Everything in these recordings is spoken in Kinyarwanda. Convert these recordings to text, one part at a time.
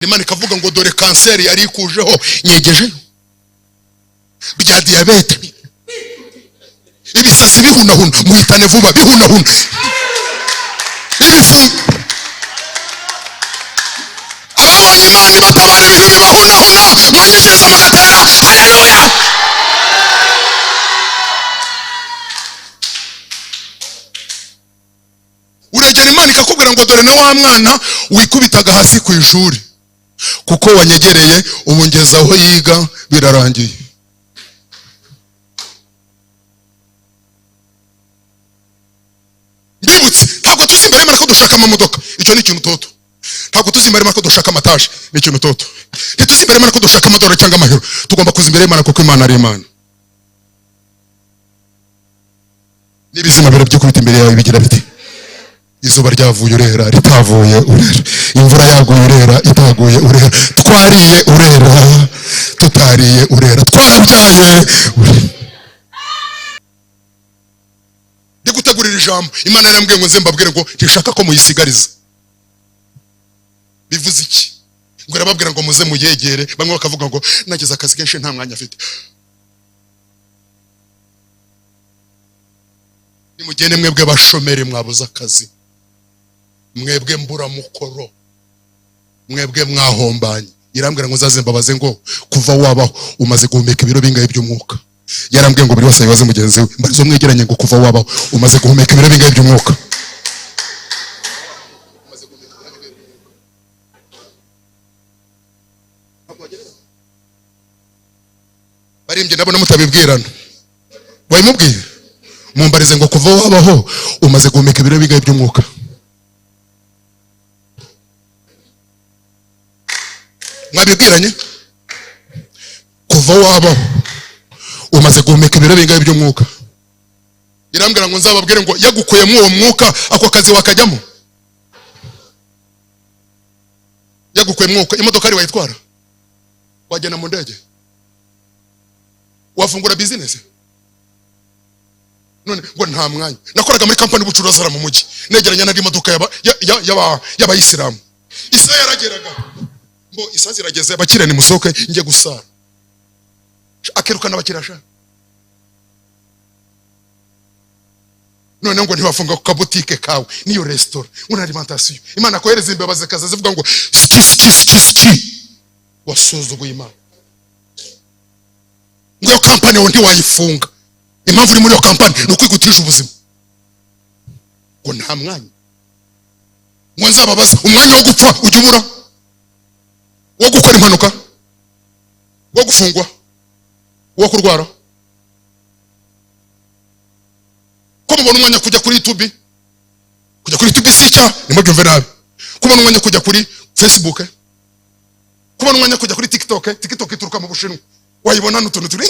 Imana ikavuga ngo dore kanseri yari ikujeho nyegejeyo, bya diyabete, ibisazi bihunahuna, muhitane vuba bihunahuna, ibifu. Ababonye Imana ibatabara ibintu bibahunahuna, mwanyikiriza mugatera haleluya. Uregera Imana ikakubwira ngo dore na wa mwana wikubitaga hasi ku ishuri, kuko wanyegereye ubu ngeze aho yiga birarangiye. Mbibutse, ntabwo tuzi imbere y'Imana ko dushaka amamodoka, icyo ni ikintu toto. Ntabwo tuzi imbere y'Imana ko dushaka amataje, ni ikintu toto. Ntituzi imbere y'Imana ko dushaka amadorari cyangwa amahero. Tugomba kuza imbere y'Imana kuko Imana ari Imana. N'ibizima birabyikubita imbere yawe bigira biti: izuba ryavuye urera, ritavuye urera, imvura yaguye urera, itaguye urera, twariye urera, tutariye urera, twarabyaye urera. Ndi gutegurira ijambo, Imana yarambwiye ngo nze mbabwire ngo ntishaka ko muyisigariza. Bivuze iki? Ngo irababwira ngo muze muyegere. Bamwe bakavuga ngo nagize akazi kenshi nta mwanya afite. Nimugende mwebwe bashomeri mwabuze akazi, mwebwe mburamukoro, mwebwe mwahombanye. Irambwira ngo nzaze mbabaze ngo kuva wabaho umaze guhumeka ibiro bingahe by'umwuka? Yarambwiye ngo buri wese abibaze mugenzi we. Mbarizo mwegeranye ngo kuva wabaho umaze guhumeka ibiro bingahe by'umwuka? Barimbye ndabona mutabibwirana. Wabimubwiye? Mumbarize ngo kuva wabaho umaze guhumeka ibiro bingahe by'umwuka? Mwabibwiranye? Kuva wabaho umaze guhumeka ibiro bingahe by'umwuka? Irambwira ngo nzababwire ngo yagukuyemo uwo mwuka, ako kazi wakajyamo? Yagukuye mwuka, imodoka ari wayitwara? Wagenda mu ndege? Wafungura business? None ngo nta mwanya. Nakoraga muri kampani y'ubucuruzi mu mujyi, negeranya n'andi modoka y'abayisilamu. Isaha yarageraga ngo isaha zirageze, abakiriya nimusohoke njye gusara. Akirukana abakiriya sha. None ngo ntibafunga ku kabutike kawe n'iyo resitora ngo na alimentation. Imana kohereza imbeba zikaza zivuga ngo ski ski ski ski, wasuzuguye Imana. Ngo iyo kampani yawe ntiwayifunga. Impamvu uri muri iyo kampani ni ukwigutije ubuzima. Ngo nta mwanya. Ngo nzababaza umwanya wo gupfa ujya ubura, wo gukora impanuka, wo gufungwa, wo kurwara. Ko mubona umwanya kujya kuri YouTube? Kujya kuri YouTube si icyaha, ntimubyumve nabi. Kubona umwanya kujya kuri Facebook, kubona umwanya kujya kuri TikTok. TikTok ituruka mu Bushinwa, wayibona n'utuntu turi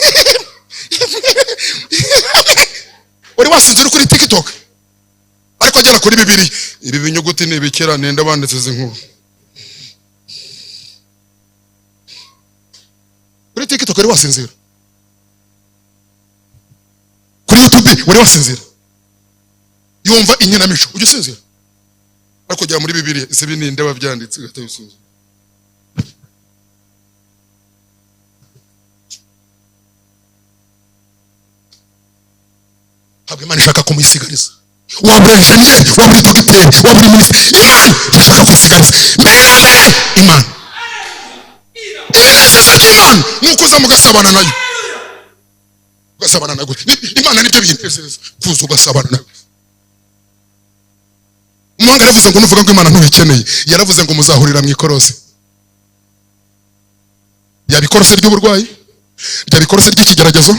wari wasinze uri kuri TikTok. Ariko agera kuri bibiri, ibi binyuguti ni ibikira, ninde banditse izi nkuru kuri TikTok? Wari wasinzira kuri YouTube, wari wasinzira yumva inkinamico, ujya usinzira. Ariko ugera muri Bibiliya, ese ibi ninde wabyanditse? Ugahita wisunzira. Ntabwo Imana ishaka kumuyisigariza. Waba uri enjeniyeri, waba uri dogiteri, waba uri minisitiri, Imana ishaka kwisigariza. Mbere na mbere Imana, ibinezeza by'Imana ni ukuza mugasabana nayo. Ugasabana nayo, Imana nibyo binezeza, kuza ugasabana nayo. Umuhanga yaravuze ngo nuvuga ngo Imana ntuyikeneye, yaravuze ngo muzahurira mu ikorosi. Ryaba ikorosi ry'uburwayi, ryaba ikorosi ry'ikigeragezo,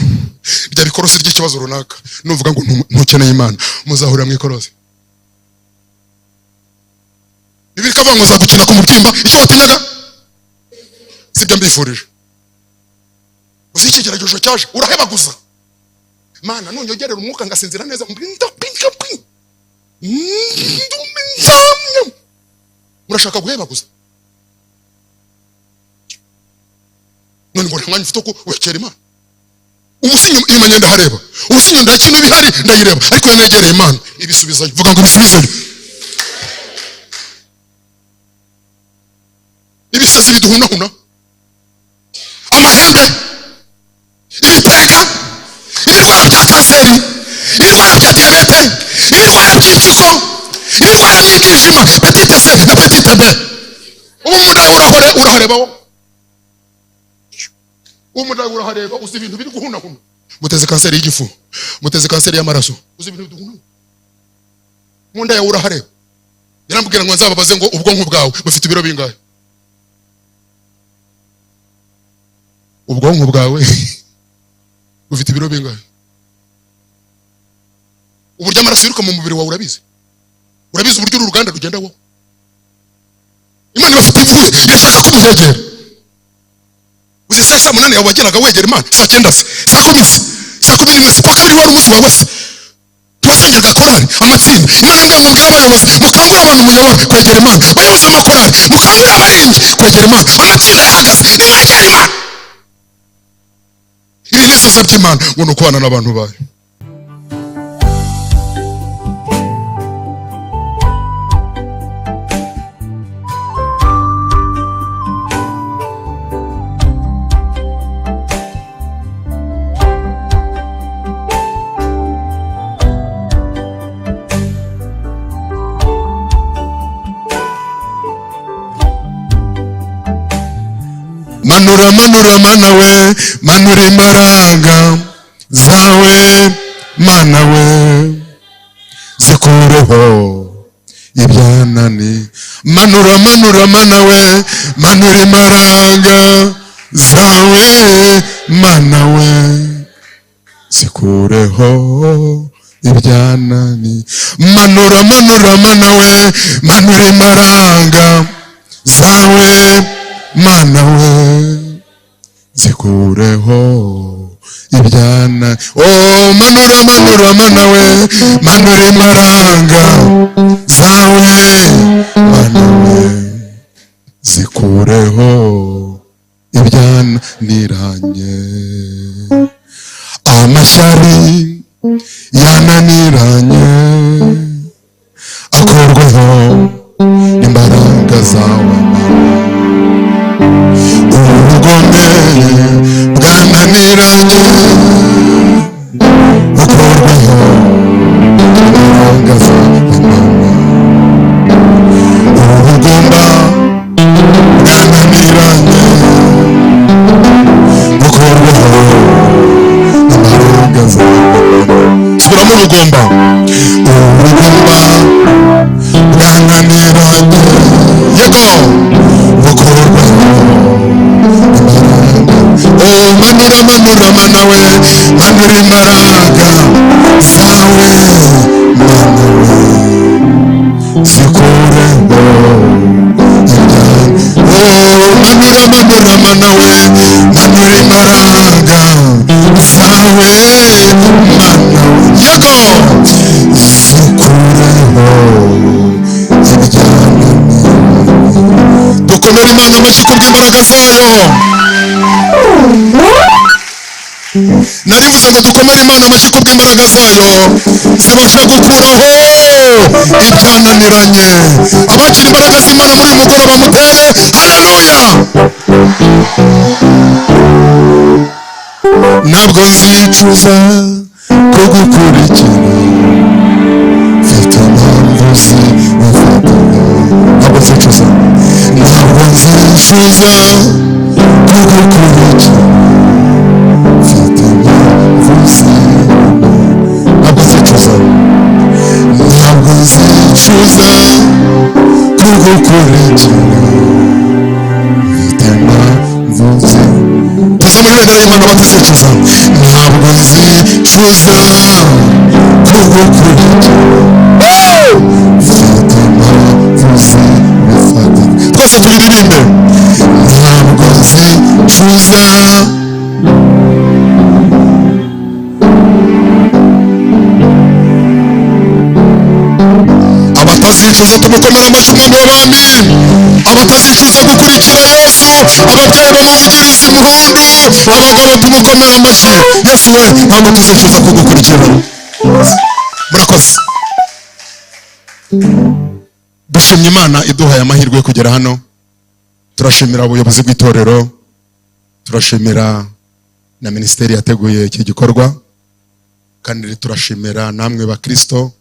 ryaba ikorosi ry'ikibazo runaka, nuvuga ngo ntukeneye Imana, muzahurira mu ikorosi. Bibiliya ikavuga ngo nzagukina ku mubyimba icyo watinyaga. Sibyo mbifurije. Uzi ikigeragezo cyaje urahebaguza. Mana nunyongerera umwuka ngasinzira neza, murashaka guhebaguza. None ngo nta mwanya ufite wo wekera Imana. Ubu si inyuma ngenda hareba, ubu si inyuma kintu bihari ndayireba, ariko iyo negereye Imana ibisubizayo. Vuga ngo ibisubizeyo. Ibisazi biduhunahuna, amahembe, ibitega, ibirwara bya kanseri, ibirwara bya diyabete, ibirwara by'impyiko, ibirwara by'imyijima, hépatite C, hépatite B. Ubu mu nda urahareba wo, ubu mu nda urahareba, uzi ibintu biri guhunahuna. Muteze kanseri y'igifu, muteze kanseri y'amaraso, uzi ibintu biduhunahuna mu nda yawe, urahareba. Yarambwira ngo nzababaze ngo ubwonko bwawe bufite ibiro bingahe? Ubwonko bwawe bufite ibiro bingahe? Uburyo amaraso yiruka mu mubiri wawe urabizi? Urabizi uburyo uru ruganda rugenda wowe? Imana ibafite impuhwe, irashaka ko muyegera. Uzi saa 8 yawe wageraga wegera Imana? Saa 9 se? Saa 10 se? Saa 11 se? Kuwa kabiri wari umunsi wawe se? Tuwasengaga korali, amatsinda. Imana mbwira ngo mbwire abayobozi: mukangure abantu muyobora kwegera Imana. Bayobozi b'amakorali, mukangure abaririmbyi kwegera Imana. Amatsinda yahagaze, nimwegere Imana. Ibinezeza by'Imana ngo ni ukubana n'abantu bayo. Manura, manura, Mana we, manura imbaraga zawe, Mana we, zikureho ibyanani. Manura, manura, Mana we, manura imbaraga zawe, Mana we, zikureho ibyanani. Manura, manura, Mana we, manura imbaraga zawe, Mana we, zikureho ibyana. Oh, manura, manura, Mana we, manura imbaraga zawe, Mana we, zikureho ibyananiranye. Amashyari yananiranye akurwaho imbaraga zawe. Ubugome bwananiranye bukurwaho imbaraga zawe. Ubugumba bwananiranye bukurwaho imbaraga zawe. Subiramo: ubugumba, ubugumba bwananiranye, yego, bukurwaho. Oh, manura, manura, Mana we, manura imbaraga zawe, Mana we, zikureho ibyaha. Oh, manura, manura, Mana we, manura imbaraga zawe, Mana we, yego, zikureho ibyananiranye. Dukomere Imana amashyi kubw'imbaraga zayo. Nari mvuze ngo dukomere Imana amashyi kubw'imbaraga zayo zibasha gukuraho ibyananiranye. Abakira imbaraga z'Imana muri uyu mugoroba, mutere haleluya. Ntabwo nzicuza kugukurikira, mfite impamvu zibifatika. Ntabwo nzicuza, ntabwo nzicuza kugukurikira, mfite impamvu zibifatika. Ntabwo nzicuza, ntabwo nzicuza kugukurikira, mfite impamvu zi. Tuzamure ibendera y'Imana batazicuza. Ntabwo nzicuza kugukurikira, mfite impamvu zibifatika. Twese tubiririmbe: ntabwo nzicuza. Abatazicuza, tumukomera amashyi Umwami w'abami. Abatazicuza gukurikira Yesu, ababyeyi bamuvugiriza impundu, abagabo tumukomera amashyi. Yesu we, ntabwo tuzicuza kugukurikira. Murakoze. Dushimye Imana iduhaye amahirwe yo kugera hano. Turashimira ubuyobozi bw'itorero, turashimira na minisiteri yateguye iki gikorwa, kandi turashimira namwe bakristo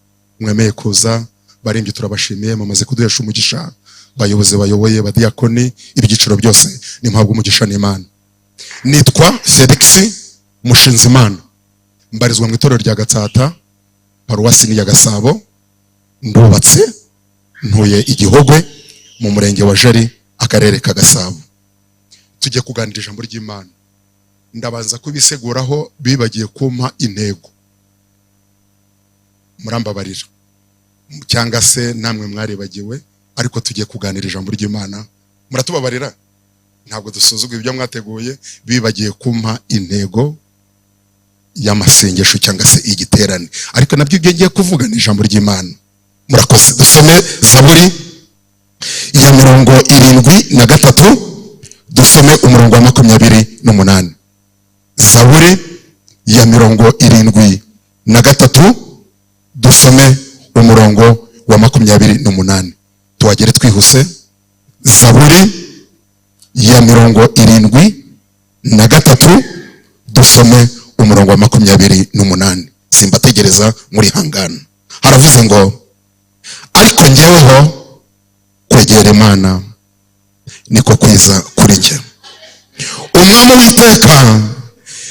mwemeye kuza. Baririmbyi turabashimiye, mumaze kuduhesha umugisha. Bayobozi bayoboye, badiyakoni, ibyiciro byose, nimuhabwe umugisha n'Imana. Nitwa Felix Mushinzimana, mbarizwa mu itorero rya Gatsata, paruwasi ni ya Gasabo. Ndubatse, ntuye Igihogwe mu murenge wa Jari, akarere ka Gasabo. Tujye kuganira ijambo ry'Imana. Ndabanza kubiseguraho, bibagiye kumpa intego, murambabarira cyangwa se namwe mwaribagiwe, ariko tugiye kuganira ijambo ry'Imana, muratubabarira. Ntabwo dusuzugura ibyo mwateguye, bibagiye kumpa intego y'amasengesho cyangwa se igiterane, ariko nabyo ibyo ngiye kuvuga ni ijambo ry'Imana. Murakoze. Dusome Zaburi ya 73, dusome umurongo wa 28. Zaburi ya 73, dusome umurongo wa 28, tuhagere twihuse. Zaburi ya 73, dusome umurongo wa 28. Simbategereza, muri hangana. Haravuze ngo: "Ariko njyeweho kwegera Imana niko kwiza kuri njye, Umwami Uwiteka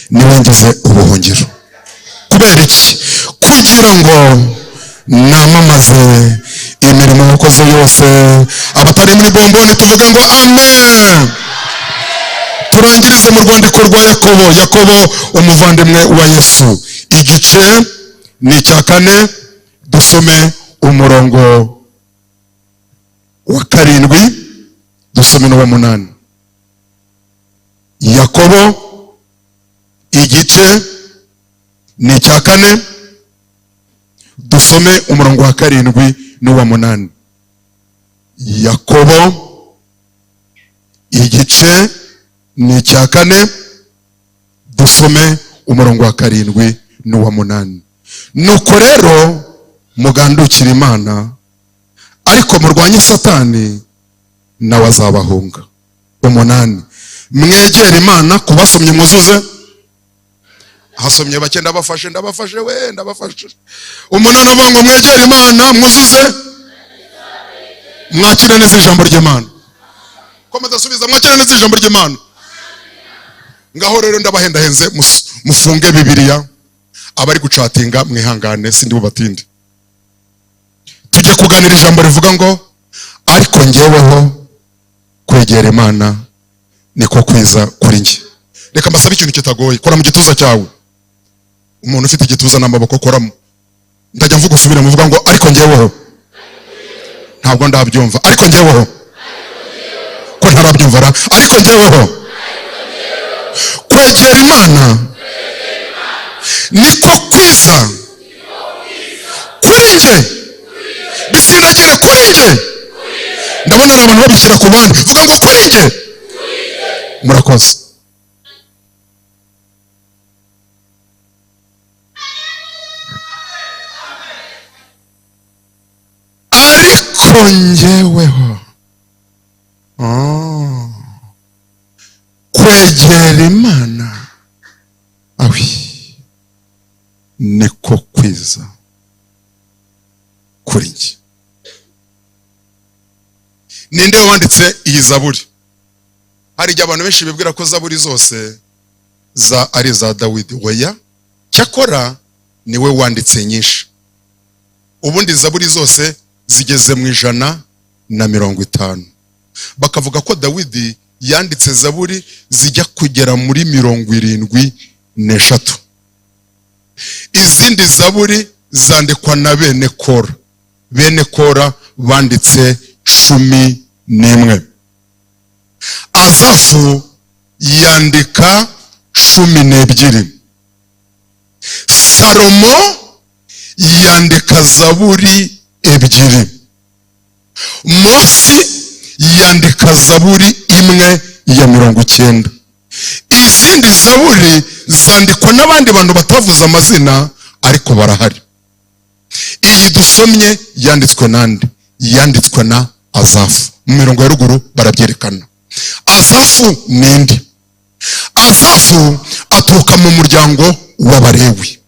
niwe ngize ubuhungiro." Kubera iki? Kugira ngo namamaze imirimo yakoze yose. Abatari muri bomboni tuvuge ngo amen. Turangirize mu rwandiko rwa Yakobo, Yakobo umuvandimwe wa Yesu, igice ni icya 4, dusome umurongo wa 7, dusome n'uwa 8. Yakobo igice ni icya 4, dusome umurongo wa 7 n'uwa 8. Yakobo igice ni icya 4, dusome umurongo wa 7 n'uwa 8. "Nuko rero mugandukire Imana, ariko murwanye Satani, nawe azabahunga." 8: "Mwegere Imana." Ku basomye muzuze, hasomye bake. Ndabafashe, ndabafashe we, ndabafashe. 8 avuga ngo: "Mwegere Imana," mwuzuze. Mwakire neza ijambo ry'Imana. Komeza asubiza, mwakire neza ijambo ry'Imana. Ngaho rero ndabahendahenze, mufunge Bibiliya. Abari gucatinga mwihangane, sindi bubatinde. Tujye kuganira ijambo rivuga ngo: "Ariko njyeweho kwegera Imana niko kwiza kuri njye." Reka mbasabe ikintu kitagoye. Kora mu gituza cyawe. Umuntu ufite igituza n'amaboko, koramo. Ndajya mvuga usubire muvuga ngo: "Ariko njyeweho." Ntabwo ndabyumva. Ariko njyeweho, ko ntarabyumva ra? Ariko njyeweho kwegera Imana niko kwiza kuri njye. Bisindagire kuri njye. Ndabona ari abantu babishyira ku bandi. Vuga ngo: "Kuri njye." Murakoze. Ariko njyeweho kwegera Imana awi niko kwiza kuri njye. Ninde wanditse iyi zaburi? Hari igihe abantu benshi bibwira ko zaburi zose za ari iza Dawidi. Oya, cyakora niwe wanditse nyinshi. Ubundi zaburi zose zigeze mu 150. Bakavuga ko Dawidi yanditse zaburi zijya kugera muri 73. Izindi zaburi zandikwa na bene Kora. Bene Kora banditse 11. Azafu yandika 12. Salomo yandika zaburi 2. Mose yandika zaburi 1 ya 90. Izindi zaburi zandikwa n'abandi bantu batavuze amazina, ariko barahari. Iyi dusomye yanditswe nande? Yanditswe na Azafu. Mu mirongo ya ruguru barabyerekana. Asafu ninde? Asafu aturuka mu muryango w'Abalewi.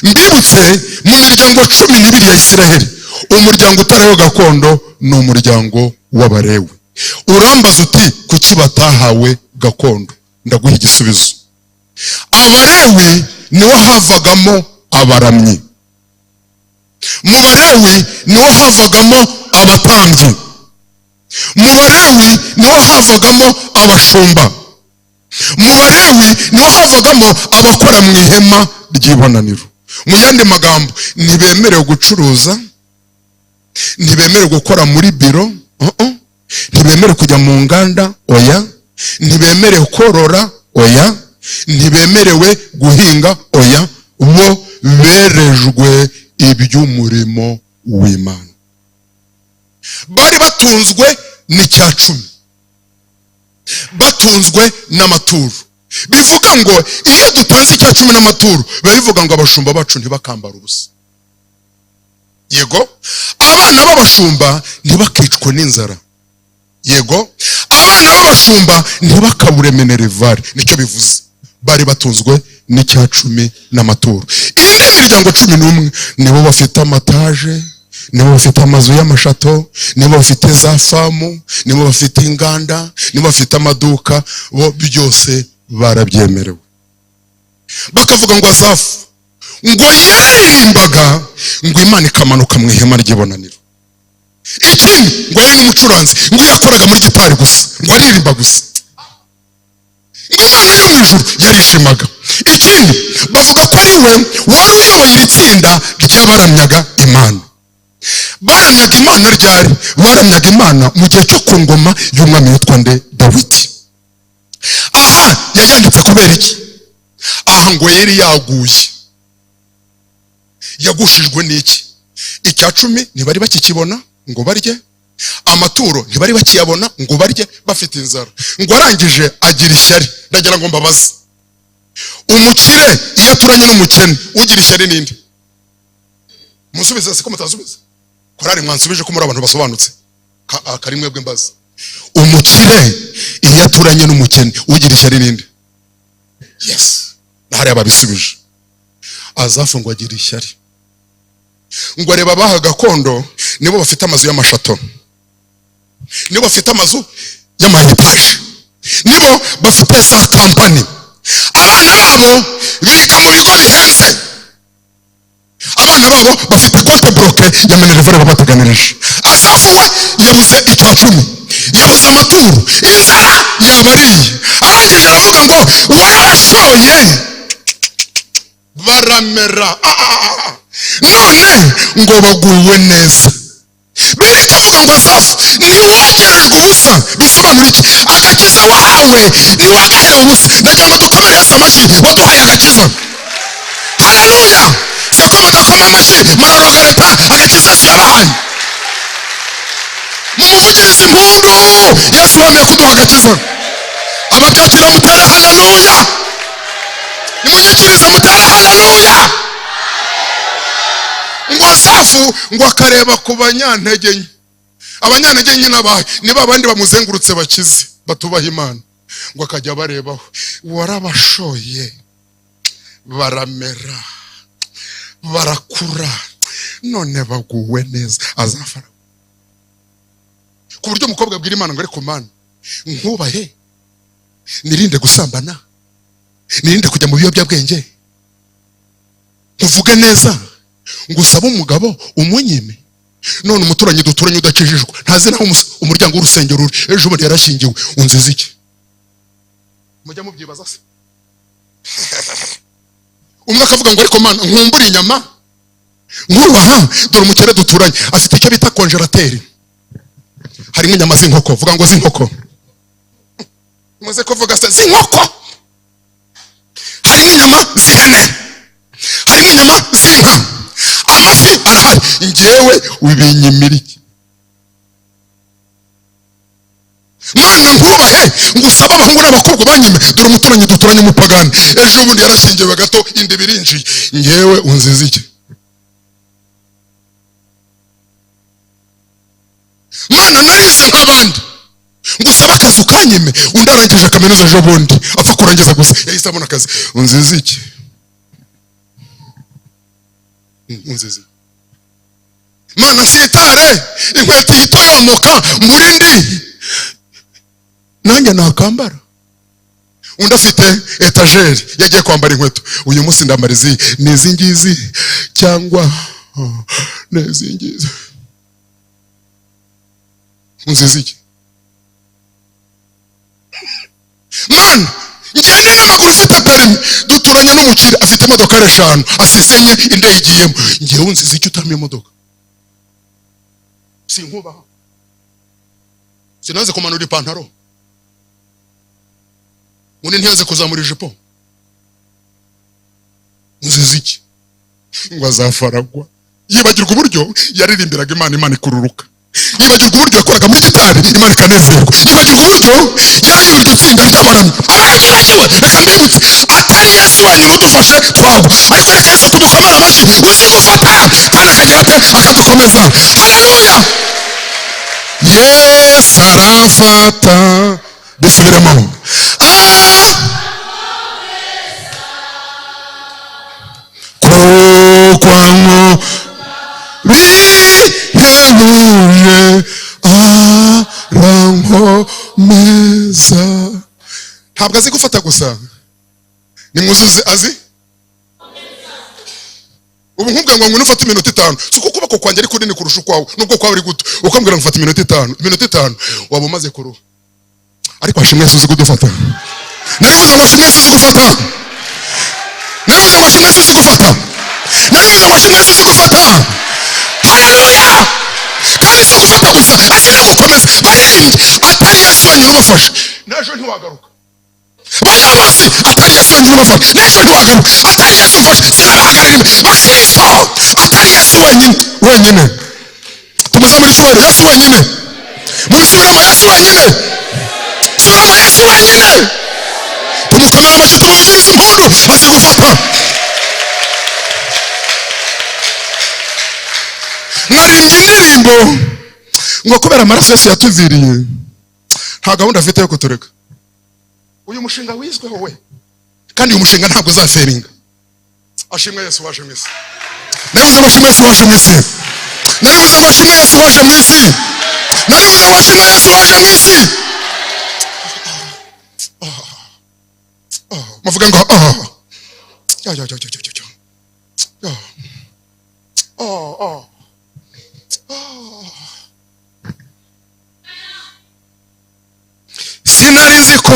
Mbibutse, mu miryango 12 ya Isiraheli, umuryango utariho gakondo ni umuryango w'Abalewi. Urambaza uti kuki batahawe gakondo? Ndaguha igisubizo. Abalewi niho havagamo abaramyi, mu Balewi niho havagamo abatambyi, mu Balewi niho havagamo abashumba, mu Balewi niho havagamo abakora mu ihema ry'ibonaniro. Mu yandi magambo, ntibemerewe gucuruza, ntibemerewe gukora muri biro, ntibemerewe kujya mu nganda, oya, ntibemerewe korora, oya, ntibemerewe guhinga, oya. Bo berejwe iby'umurimo w'Imana. Bari batunzwe n'icya cumi, batunzwe n'amaturo. Bivuga ngo iyo dutanze icya cumi n'amaturo, biba bivuga ngo abashumba bacu ntibakambara ubusa, yego, abana b'abashumba ntibakicwe n'inzara, yego, abana b'abashumba ntibakabure minerval. Nicyo bivuze. Bari batunzwe n'icya cumi n'amaturo. Indi miryango 11 nibo bafite amataje, nibo bafite amazu y'amashato, nibo bafite za farm, nibo bafite inganda, nibo bafite amaduka. Bo byose barabyemerewe. Bakavuga ngo Asafu ngo yaririmbaga, ngo Imana ikamanuka mu ihema ry'ibonaniro. Ikindi, ngo yari n'umucuranzi, ngo yakoraga muri gitari gusa, ngo aririmba gusa, ngo Imana yo mu ijuru yarishimaga. Ikindi, bavuga ko ari we wari uyoboye iri tsinda ry'abaramyaga Imana. Baramyaga Imana ryari? Baramyaga Imana mu gihe cyo ku ngoma y'umwami witwa nde? Dawidi. Aha yayanditse kubera iki? Aha ngo yari yaguye. Yagushijwe n'iki? Icya cumi ntibari bakikibona ngo barye, amaturo ntibari bakiyabona ngo barye, bafite inzara. Ngo arangije agira ishyari. Ndagira ngo mbabaze, umukire iyo aturanye n'umukene, ugira ishyari ninde? Musubize, siko mutasubiza? Korari, mwansubije ko muri abantu basobanutse. Kari mwebwe mbaza. Umukire iyo aturanye n'umukene, ugira ishyari ninde? Yes, hariya babisubije. Azafu ngo agira ishyari, ngo areba abaha gakondo nibo bafite amazu y'amashato, nibo bafite amazu y'amayetaje, nibo bafite za kampani, abana babo biga mu bigo bihenze, abana babo bafite compte bloqué ya minerval babateganirije. Asafu we yabuze icya cumi, yabuze amaturo, inzara yabariye. Arangije aravuga ngo warabashoye baramera, none ngo baguwe neza. Biri kavuga ngo Asafu ntiwogerejwe ubusa. Bisobanura iki? Agakiza wahawe ntiwagaherewe ubusa. Ndagira ngo dukomere Yesu amashyi waduhaye agakiza. Haleluya! Seko mudakoma amashyi, murarogareta agakiza Yesu yabahaye. Mumuvugirize impundu Yesu wemeye kuduha agakiza. Ababyakira mutere haleluya. Nimunyikirize mutere haleluya. Ngo Asafu ngo akareba ku banyantege nke. Abanyantege nke n'abahe? Niba abandi bamuzengurutse bakize batubaha Imana, ngo akajya barebaho: warabashoye baramera, barakura, none baguwe neza. Azafara ku buryo umukobwa abwira Imana ngo ariko Mana, nkubahe, nirinde gusambana, nirinde kujya mu biyobyabwenge, nkuvuge neza, ngo usabe umugabo umunyime. None umuturanyi duturanye udakijijwe, ntazi naho umuryango w'urusengero uri, ejo bundi yarashyingiwe, unziza iki? Mujya mubyibaza se? Umwe akavuga ngo ariko Mana, nkumbure inyama, nkubaha, dore umukene duturanye afite icyo bita congélateur, harimo inyama z'inkoko. Vuga ngo z'inkoko. Muze kuvuga se z'inkoko. Harimo inyama z'ihene, harimo inyama z'inka, amafi arahari, ngewe ubinyimira iki? Mana, nkubahe, ngo usabe abahungu n'abakobwa banyime, dore umuturanyi duturanye umupagani, ejo bundi yarashyingiwe gato, inda birinjiye, ngewe unziza iki? Mana, narize nk'abandi, Ngo usabe akazi ukanyime. Undi arangije kaminuza ejo bundi, apfa kurangiza gusa yahise abona akazi. Unziza iki? Unziza iki? Mana, nsitare, inkweto ihita yomoka muri ndi, nanjye nakambara. Undi afite étagère, yagiye kwambara inkweto: uyu munsi ndambara izi, ni izi ngizi cyangwa ni izi ngizi? Unziza iki? Mana, ngende n'amaguru, ufite permis, duturanye n'umukire afite imodoka eshanu, asize enye, indi yigiyemo. Ngewe unziza icyo utamye imodoka? Sinkubaha, sinaze kumanura ipantaro, undi ntiyaze kuzamura ijipo. Unziza iki? Ngo azafaragwa. Yibagirwa uburyo yaririmbiraga Imana, Imana ikururuka. Yibagirwa uburyo yakoraga muri gitari, Imana ikanezerwa. Yibagirwa uburyo yarayoboye iryo tsinda ry'abaramyi. Abarabyibagiwe. Reka mbibutse, atari Yesu wenyine udufashe twagwa, ariko reka Yesu tumukomere amashyi, uzi gufata kandi akagira ate? Akadukomeza. Haleluya! Yesu aramfata. Bisubiremo. Ah! Kuko bihebuje arankomeza. Ntabwo azi gufata gusa, nimwuzuze. Azi ubu nkubwira ngo ngwino ufate iminota 5, si uko ukuboko kwanjye ari kunini kurusha ukwawe, nubwo kwawe ari guto. Ukambwira ngo ufate iminota 5, iminota 5 waba umaze kuruha. Ariko hashimwe Yesu uzi kudufata. Naribuze ngo hashimwe Yesu uzi gufata. Naribuze ngo hashimwe Yesu uzi gufata. Naribuze ngo hashimwe Yesu uzi gufata. Haleluya! Kandi si ugufata gusa, azi no gukomeza. Baririmbye, atari Yesu wenyine ubafashe, n'ejo ntiwagaruka. Bayobozi, atari Yesu wenyine ubafashe, n'ejo ntiwagaruka. Atari Yesu umfashe, sinabahagarara imbere. Bakristo, atari Yesu wenyine wenyine. Tumuzamure icyubahiro. Yesu wenyine. Mubisubiremo: Yesu wenyine. Subiramo: Yesu wenyine. Tumukomere amashyi, tumuvugirize impundu, azi gufata. Mwaririmbye indirimbo ngo kubera amaraso Yesu yatuviriye, nta gahunda afite yo kutureka. Uyu mushinga wizweho we, kandi uyu mushinga ntabwo uzafailinga. Ashimwe Yesu waje mu isi. Naribuze ngo ashimwe Yesu waje mu isi. Naribuze ngo ashimwe Yesu waje mu isi. Naribuze ngo ashimwe Yesu waje mu isi. Muvuge ngo ah ya ya ya ya ya ya ya ah ah ah. Sinari nzi ko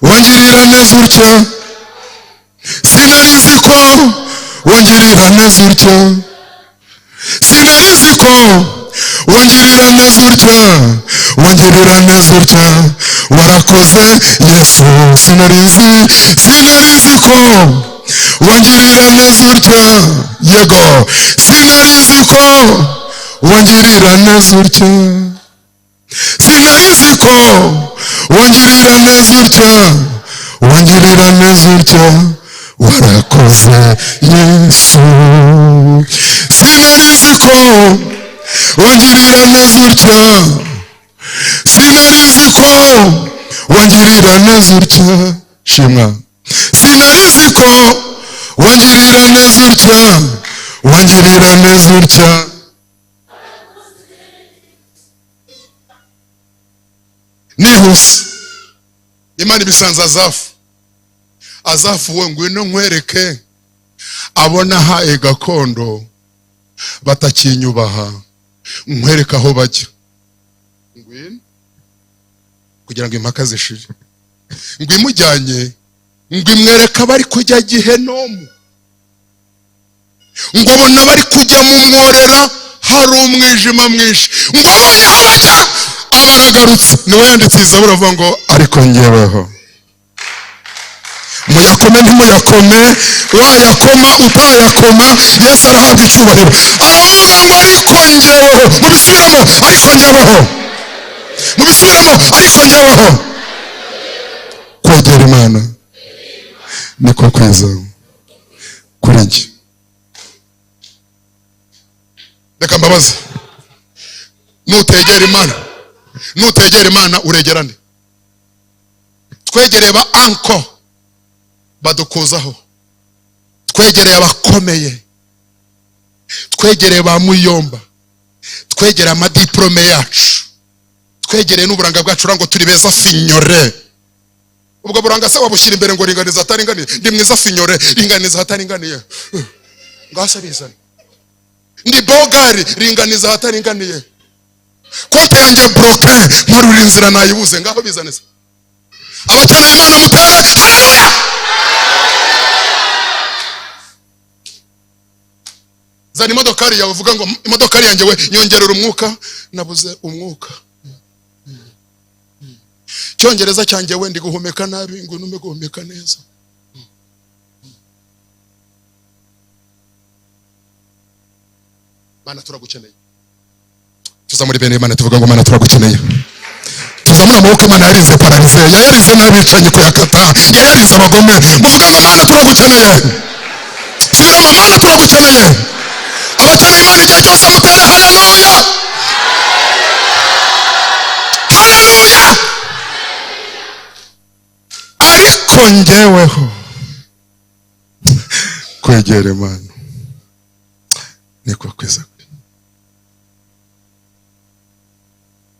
wangirira neza utya. Sinari nzi ko wangirira neza utya. Sinari nzi ko wangirira neza utya, wangirira neza utya. Warakoze Yesu. Sinari nzi, sinari nzi ko wangirira neza utya. Yego, sinari nzi ko wangirira neza utya. Sinari nzi ko wangirira neza utya, wangirira neza utya. Warakoze Yesu. Sinari nzi ko wangirira neza utya. Sinari nzi ko wangirira neza utya. Shimwa. Sinari nzi ko wangirira neza utya, wangirira neza utya. Nihuse, Imana ibisanze Azafu. Azafu we, ngwino nkwereke abona ahaye gakondo batakinyubaha, nkwereke aho bajya. Ngwino kugira ngo impaka zishire. Ngo imujyanye, ngo imwereke abari kujya Gihenomu, ngo abona bari kujya mu mworera, hari umwijima mwinshi. Ngo abonye aho bajya, abaragarutse. Niwe yanditse izaburi avuga ngo ariko ngeweho. Muyakome ntimuyakome, wayakoma utayakoma, Yesu arahabwa icyubahiro. Aravuga ngo ariko ngeweho. Mubisubiremo: ariko ngeweho. Mubisubiremo: ariko ngeweho. Kwegera Imana niko kwiza kuri njye. Reka mbabaze, nutegera Imana Nutegera Imana uregerane. Twegereye ba uncle badukuzaho, twegereye abakomeye, twegereye ba muyomba, twegereye amadiporome yacu, twegereye n'uburanga bwacu ngo turi beza finyore. Ubwo buranga se wabushyira imbere ngo ringaniza ataringaniye? Ndi mwiza finyore, ringaniza ahataringaniye. Ngase bizane. Ndi bogari, ringaniza ahataringaniye. Konte yanjye bloqué, mparura inzira nayibuze, ngaho bizane se. Abakeneye Imana mutere haleluya. Zana imodokari yawe uvuga ngo imodokari yanjye we nyongerera umwuka, nabuze umwuka. Cyongereza cyanjye we ndi guhumeka nabi, ngo nume guhumeka neza. Mana turagukeneye. Tuzamuri bene Imana tuvuga ngo Mana turagukeneye. Tuzamura amaboko. Imana yarize pararize, yayarize n'abicanyi kuyakata, yayarize abagome. Muvuga ngo Mana turagukeneye. Subiramo, Mana turagukeneye. Abakeneye Imana igihe cyose mutere haleluya, haleluya. Ariko njyeweho kwegera Imana niko kwiza.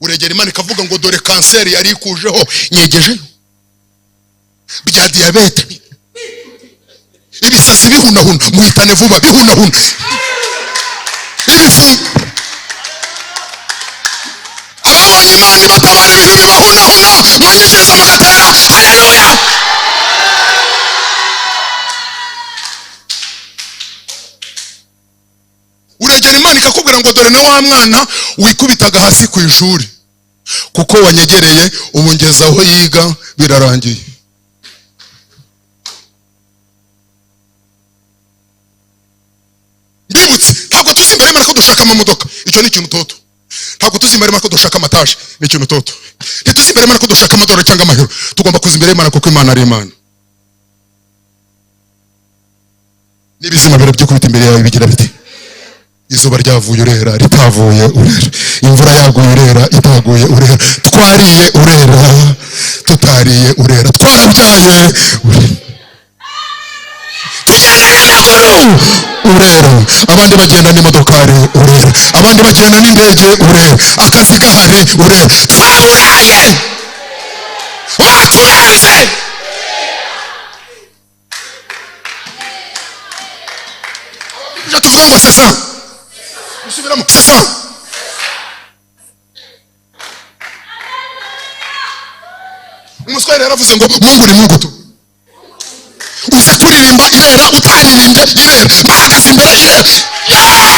Uregera Imana ikavuga ngo dore kanseri yari ikujeho nyegejeyo, bya diyabete, ibisazi bihunahuna, muhitane vuba bihunahuna, ibifu. Ababonye Imana ibatabara ibintu bibahunahuna, mwanyikiriza mugatera haleluya. Uregera Imana ikakubwira ngo dore na wa mwana wikubitaga hasi ku ishuri, kuko wanyegereye ubu ngeze aho yiga birarangiye. Mbibutse, ntabwo tuzi imbere y'Imana ko dushaka amamodoka, icyo ni ikintu toto. Ntabwo tuzi imbere y'Imana ko dushaka amataje, ni ikintu toto. Ntituzi imbere y'Imana ko dushaka amadorari cyangwa amahero. Tugomba kuza imbere y'Imana kuko Imana ari Imana. N'ibizima birabyikubita imbere yawe bigira biti izuba ryavuye urera, ritavuye urera, imvura yaguye urera, itaguye urera, twariye urera, tutariye urera, twarabyaye urera, tugenda n'amaguru urera, abandi bagenda n'imodokari urera, abandi bagenda n'indege urera, akazi gahari urera, twaburaye batubenze. Tuvuga ngo sesa, usubiramo sesa. Umuswahili yaravuze ngo Mungu ni Mungu tu. Uzi kuririmba irera, utaririmbye irera, bahagaze imbere irera, irera.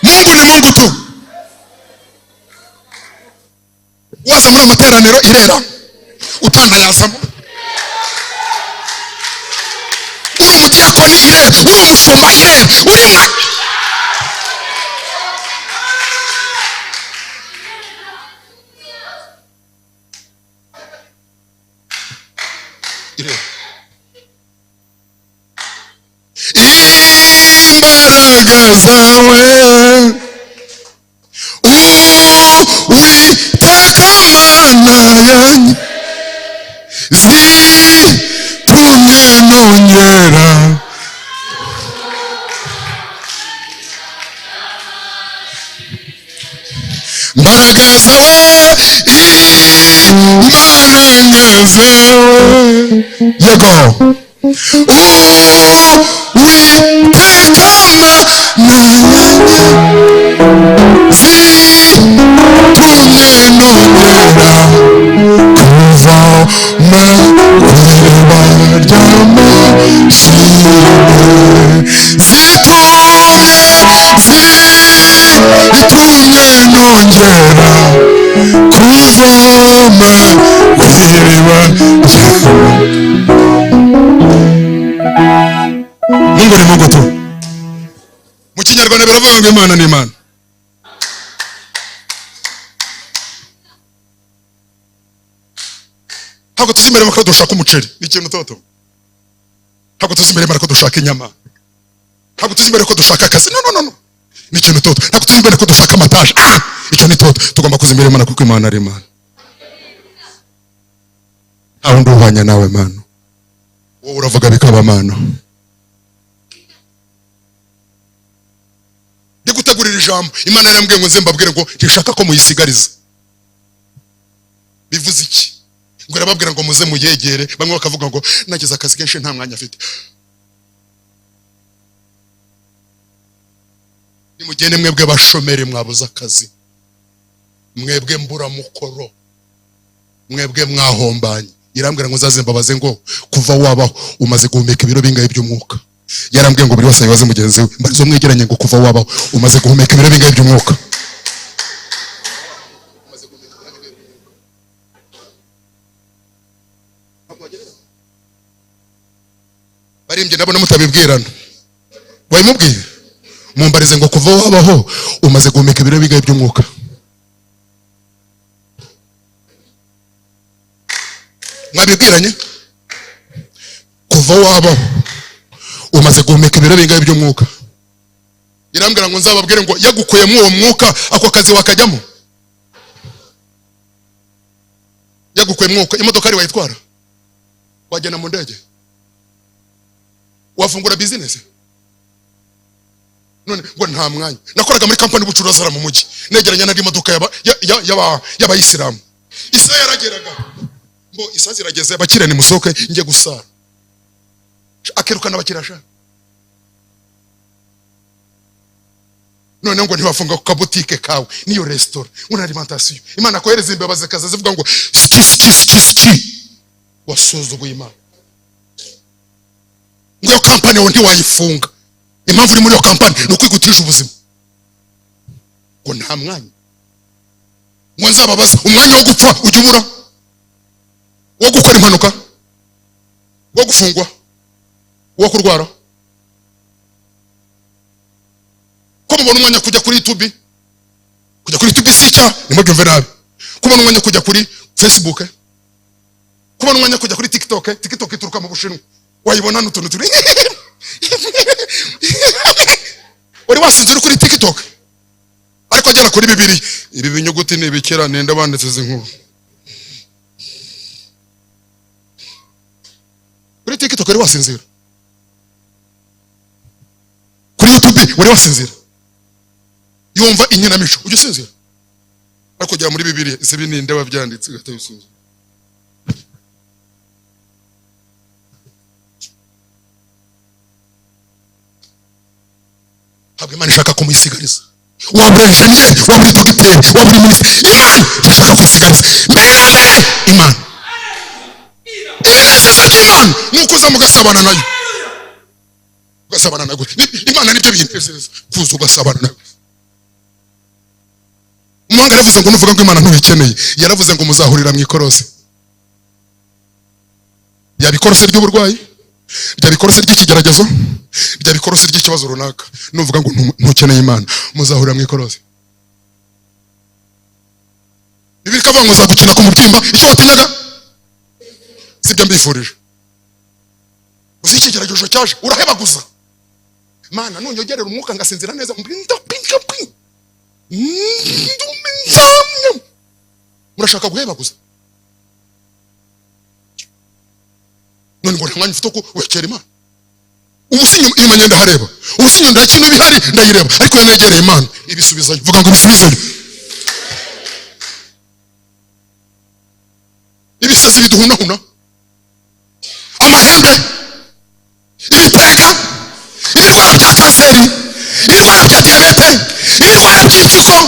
Mungu ni Mungu tu. Waza muri amateraniro irera, utanayazamo. Uri umudiyakoni irera, uri umushumba irera, uri mwa irera. Imbaraga zawe Uwiteka Mana yanjye zitumye nongera mbaraga zawe, imbaraga zawe, yego Uwiteka Mana yanjye zitumye nongera kuvoma ku iriba ry'amashimwe, zitumye nongera kuvoma ku iriba ry'amashimwe. Mungu ni Mungu tu. Mu Kinyarwanda biravuga ngo Imana ni Imana. Imana ko dushaka umuceri, ni ikintu toto. Ntabwo tuzi imbere y'Imana ko dushaka inyama. Ntabwo tuzi imbere ko dushaka akazi. No, no, no, no, ni ikintu toto. Ntabwo tuzi imbere ko dushaka amataje. Ah, icyo ni toto. Tugomba kuza imbere y'Imana kuko Imana ari Imana. Nta wundi uhwanya nawe Mana. Wowe uravuga bikaba Mana. Ndi gutegurira ijambo, Imana yarambwiye ngo nze mbabwire ngo ntishaka ko muyisigariza. Bivuze iki? Ngo irababwira ngo muze muyegere. Bamwe bakavuga ngo nagize akazi kenshi nta mwanya afite. Nimugende mwebwe bashomeri mwabuze akazi, mwebwe mburamukoro, mwebwe mwahombanye. Irambwira ngo nzaze mbabaze ngo kuva wabaho umaze guhumeka ibiro bingahe by'umwuka. Yarambwiye ngo buri wese abibaze mugenzi we. Mbarizo mwegeranye ngo kuva wabaho umaze guhumeka ibiro bingahe by'umwuka. Barimbye nabo mutabibwirana. Wabimubwiye? Mumbarize ngo kuva wabaho umaze guhumeka ibiro bingahe by'umwuka. Mwabibwiranye? Kuva wabaho umaze guhumeka ibiro bingahe by'umwuka. Irambwira ngo nzababwire ngo yagukuyemo uwo mwuka, ako kazi wakajyamo. Yagukuye mwuka, imodoka ari wayitwara, wagenda mu ndege, wafungura business. None ngo nta mwanya. Nakoraga muri company y'ubucuruzi mu mujyi, negeranya n'andi modoka y'abayisilamu. Isaha yarageraga ngo isaha zirageze, abakiriya nimusohoke njye gusara. Akirukana abakiriya sha. None ngo ntibafunga ku kabutike kawe niyo restaurant ngo na alimentation. Imana kohereza imbeba zikaza zivuga ngo ski ski ski ski. Wasuzuguye Imana. Ngo iyo company yawe ntiwayifunga. Impamvu uri muri iyo company ni ukwigutije ubuzima. Ngo nta mwanya. Ngo nzababaza umwanya wo gupfa ujya ubura, wo gukora impanuka, wo gufungwa, wo kurwara. Ko mubona umwanya kujya kuri YouTube, kujya kuri YouTube si icyaha, ntimubyumve nabi. Kubona umwanya kujya kuri Facebook, kubona umwanya kujya kuri TikTok. TikTok ituruka mu Bushinwa, wayibona n'utuntu turi. Wari wasinze uri kuri TikTok, ariko agera kuri bibiri. Ibi binyuguti ni ibikera, ninde banditse izi nkuru? Kuri TikTok wari wasinzira, kuri YouTube wari wasinzira. Yumva inkinamico ujya usinzira, ariko ugera muri bibiri ese ibi ninde wabyanditse ugahita wisuzuma. Ntabwo Imana ishaka kumusigariza. Waba uri enjeniyeri, waba uri dogiteri, waba uri minisitiri, Imana ishaka kwisigariza. Mbere na mbere Imana ibinezeza by'Imana ni ukuza mugasabana nayo. Ugasabana nayo. Imana nibyo binezeza, kuza ugasabana nayo. Umuhanga yaravuze ngo nuvuga ngo Imana ntuyikeneye, yaravuze ngo muzahurira mu ikorosi. Ryaba ikorosi ry'uburwayi, ryaba ikorosi ry'ikigeragezo, ryaba ikorosi ry'ikibazo runaka. Nuvuga ngo ntukeneye Imana, muzahurira mu ikorosi. Bibiliya ikavuga ngo nzagukina ku mubyimba icyo watinyaga. Sibyo mbifurije. Uzi ikigeragezo cyaje urahebaguza. Mana nunyogerera umwuka ngasinzira neza, murashaka guhebaguza. None ngo nta mwanya ufite wo kwegera Imana. Ubu si inyuma ngenda hareba, ubu si inyuma kintu bihari ndayireba, ariko iyo negereye Imana ibisubizayo. Vuga ngo ibisubizeyo. Ibisazi biduhunahuna, amahembe, ibitega, ibirwara bya kanseri, ibirwara bya diyabete, ibirwara by'impyiko,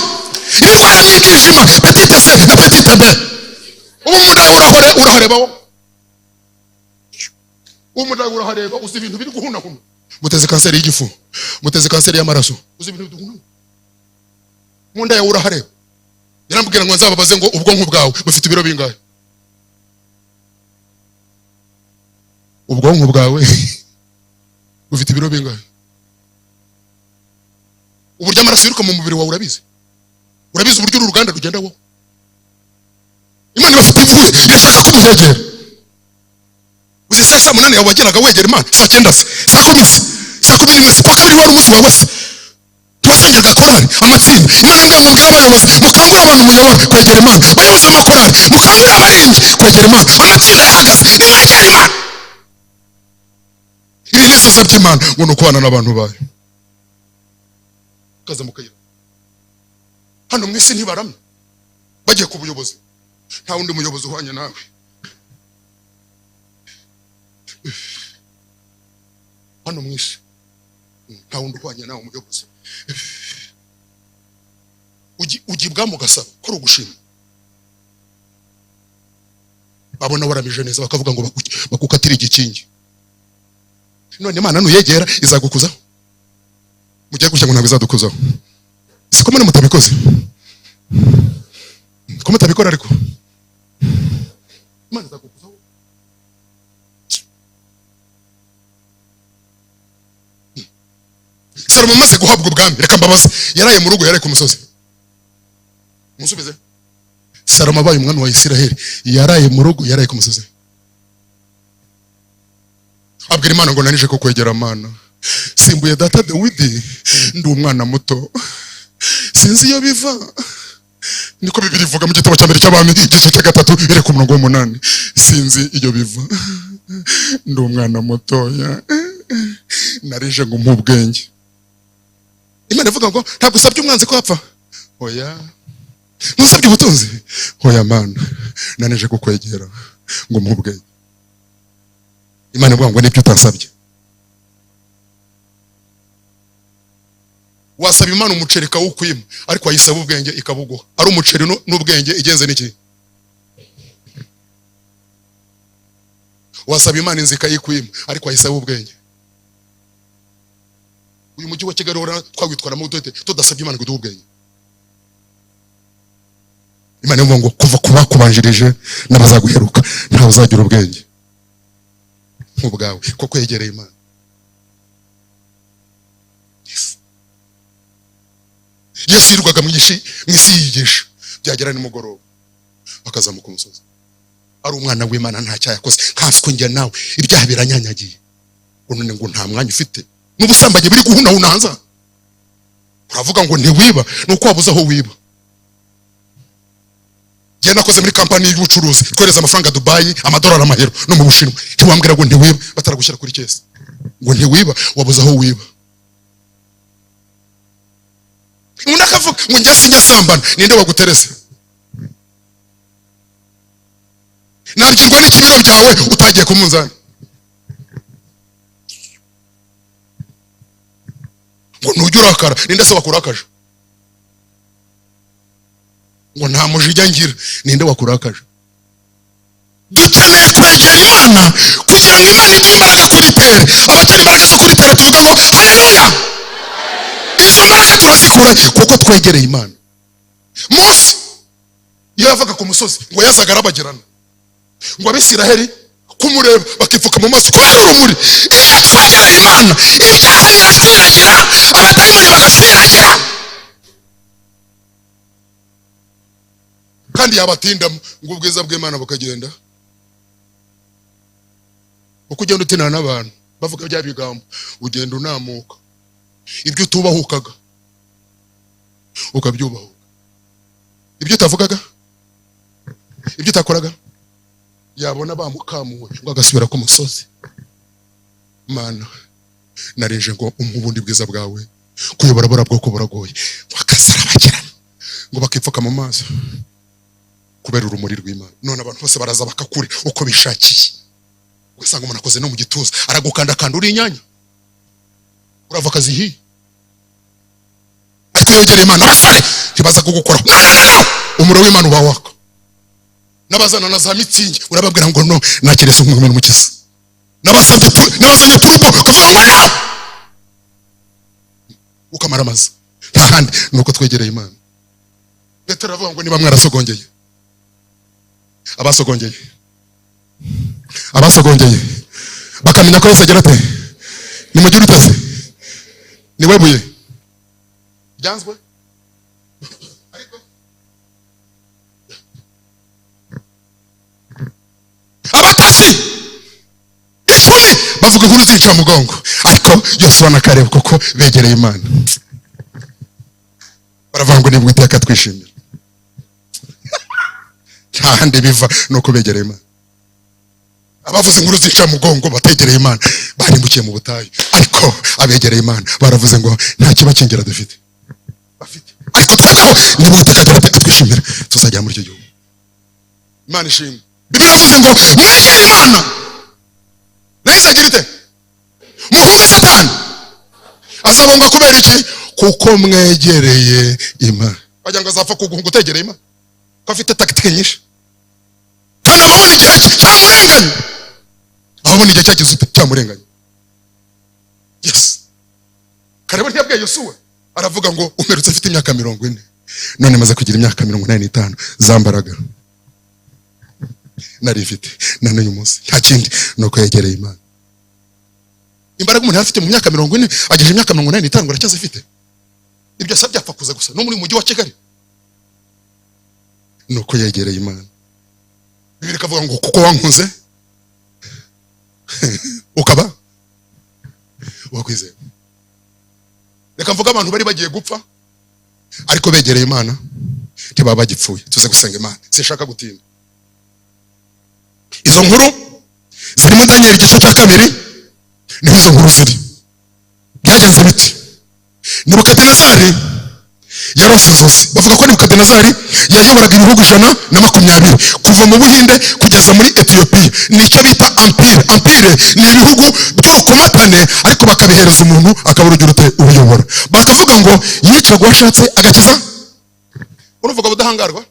ibirwara by'umwijima, hepatite C na hepatite B. Ubu umudamu urahareba wo. Umudamu urahareba, uzi ibintu biri guhunahuna. Muteze kanseri y'igifu, muteze kanseri y'amaraso, uzi ibintu biri guhunahuna. Mu nda yawe urahareba. Yarambwira ngo nzababaze ngo ubwonko bwawe bufite ibiro bingahe? Ubwonko bwawe bufite ibiro bingahe? Uburyo amaraso yiruka mu mubiri wawe urabizi? Urabizi uburyo uru ruganda rugenda wowe? Imana ibafite impuhwe, irashaka ko muyegera. Guhera saa 8 yawe wageraga wegera Imana, saa 9 se, saa 10 se, saa 11 se, kuwa kabiri wari umunsi wawe se, tuwasengaga korari, amatsinda. Imana ngo mubwire abayobozi, mukangure abantu muyobora kwegera Imana, bayobozi b'amakorari mukangure abaririmbyi kwegera Imana, amatsinda yahagaze nimwegera Imana. Ibinezeza by'Imana ngo ni ukubana n'abantu bayo. Kaza mukayira hano mu isi ntibaramye bagiye ku buyobozi, nta wundi muyobozi uhwanye nawe. Hano mu isi nta wundi uhwanye nawe umuyobozi. Ujya ibwami ugasaba ko ari ugushima, babona waramije neza bakavuga ngo bakukatire igikingi. None Imana nuyegera izagukuzaho, mugiye gutya ngo ntabwo izadukuzaho. Siko muri mutabikoze, ko mutabikora, ariko Imana izagukuzaho. Salomo amaze guhabwa ubwami, reka mbabaze, yaraye mu rugo, yaraye ku musozi? Musubize. Salomo abaye umwami wa Isiraheli, yaraye mu rugo, yaraye ku musozi? Abwira Imana ngo nanije ko kwegera Imana, simbuye data Dawidi, ndi umwana muto, sinzi iyo biva. Niko Bibiliya ivuga mu gitabo cya mbere cy'Abami, igice cya 3, iri ku murongo wa 8. Sinzi iyo biva, ndi umwana mutoya, narije ngo umpe ubwenge. Imana ivuga ngo ntabwo usabye umwanzi ko apfa, oya. Ntusabye ubutunzi, oya. Mana nanije kukwegera ngo umpe ubwenge. Imana ivuga ngo nibyo utasabye. Wasaba Imana umuceri ikawukwima, ariko wayisaba ubwenge ikabuguha. Ari umuceri n'ubwenge igenze n'iki? Wasaba Imana inzu ikayikwima, ariko wayisaba ubwenge. Uyu mujyi wa Kigali twawitwaramo dute tudasabye Imana ngo iduhe ubwenge? Imana ivuga ngo kuva ku bakubanjirije n'abazaguheruka ntawe uzagira ubwenge nk'ubwawe, kuko yegereye Imana. Yesu yirirwaga mu isi yigisha, byagera nimugoroba bakazamuka umusozi. Ari umwana w'Imana nta cyaha yakoze, nkanswe njya nawe ibyaha biranyanyagiye. None ngo nta mwanya ufite n'ubusambanyi buri guhunahuna hanze. Uravuga ngo ntiwiba, ni uko wabuze aho wiba. Njye nakoze muri kampani y'ubucuruzi, twohereza amafaranga Dubai, amadolari, amahero no mu Bushinwa. Ntiwambwira ngo ntiwiba bataragushyira kuri kese, ngo ntiwiba, wabuze aho wiba. Undi akavuga ngo njye sinjya sambana, ninde waguterese? Nabwirwa n'ikibiro byawe utagiye ku munzani. Ngo ntujye urakara, ninde se wakurakaje? Ngo nta mujinya ngira, ninde wakurakaje? Dukeneye kwegera Imana kugira ngo Imana iduhe imbaraga kuri tere. Abatari imbaraga zo kuri tere tuvuga ngo haleluya. Izo mbaraga turazikura kuko twegereye Imana. Mose iyo yavaga ku musozi ngo yazaga arabagirana, ngo Abisiraheli kumureba bakipfuka mu maso kubera urumuri. Iyo twegereye Imana ibyaha birashwiragira, abadayimoni bagashwiragira, kandi yabatindamo ngo ubwiza bw'Imana bukagenda. Uko ugenda utinana n'abantu bavuga bya bigambo, ugenda unamuka, ibyo utubahukaga ukabyubahuka, ibyo utavugaga, ibyo utakoraga. Yabona bamukamuwe ngo agasubira ku musozi. Mana nareje ngo umpe ubundi bwiza bwawe, kuyobora bura bwoko buragoye. Ngo akazarabagirana, ngo bakipfuka mu maso kubera urumuri rw'Imana. None abantu bose baraza bakakure uko bishakiye, ugasanga umuntu akoze no mu gituza, aragukandakanda uri inyanya, urava akazi hiye. Ariko iyo wegereye Imana abasore ntibaza kugukora, no no no, umuriro w'Imana uba waka. N'abazana na za mitsingi urababwira ngo no, nakirese umwami n'umukiza. N'abasabye n'abazanye turubo ukavuga ngo no, ukamara amazi. Nta handi nuko twegereye Imana. Petero aravuga ngo niba mwarasogongeye, abasogongeye, abasogongeye bakamenya ko Yesu agira ate, nimugire uteze, niwe buye ryanzwe. Ariko abatasi 10 bavuga inkuru z'incamugongo, ariko Yosuwa na Kalebu kuko begereye Imana baravuga ngo nibwo Iteka twishimira. Nta handi biva, ni uko begereye Imana. Abavuze inkuru z'incamugongo bategereye Imana barimbukiye mu butayu, ariko abegereye Imana baravuze ngo nta kibakingira dufite bafite, ariko twebweho nibwo Iteka agira ati atwishimira, tuzajya muri icyo gihugu. Imana ishimwe. Bibiliya iravuze ngo mwegere Imana nayo agira ite? Muhunge Satani azabunga. Kubera iki? Kuko mwegereye Imana. Wagira ngo azapfa kuguhunga utegereye Imana, ko afite tactique nyinshi, kandi ababona igihe cye cyamurenganye, ababona igihe cyagize ute? Cyamurenganye. Yes, Kalebu ntiyabwiye Yosuwa, aravuga ngo umerutse afite imyaka 40, none maze kugira imyaka 85, za mbaraga nari mfite na n'uyu munsi nta kindi, ni uko yegereye Imana. Imbaraga umuntu yari afite mu myaka 40, agejeje imyaka 85 aracyazifite. Ibyo se byapfa kuza gusa no muri mujyi wa Kigali? Ni uko yegereye Imana. Bibiliya ikavuga ngo kuko wankunze ukaba wakwizera. Reka mvuge abantu bari bagiye gupfa ariko begereye Imana ntibaba bagipfuye. Tuze gusenga Imana, sinshaka gutinda. Izo nkuru zirimo Daniel igice cya 2, niho izo nkuru ziri. Byagenze biti? Nebukadinezari yarose inzozi. Bavuga ko Nebukadinezari yayoboraga ibihugu 120, kuva mu Buhinde kugeza muri Etiyopiya. Nicyo bita empire. Empire ni ibihugu by'urukomatane, ariko bakabihereza umuntu akaba urugero ute ubiyobora. Bakavuga ngo yicaga uwashatse agakiza. Uruvuga budahangarwa,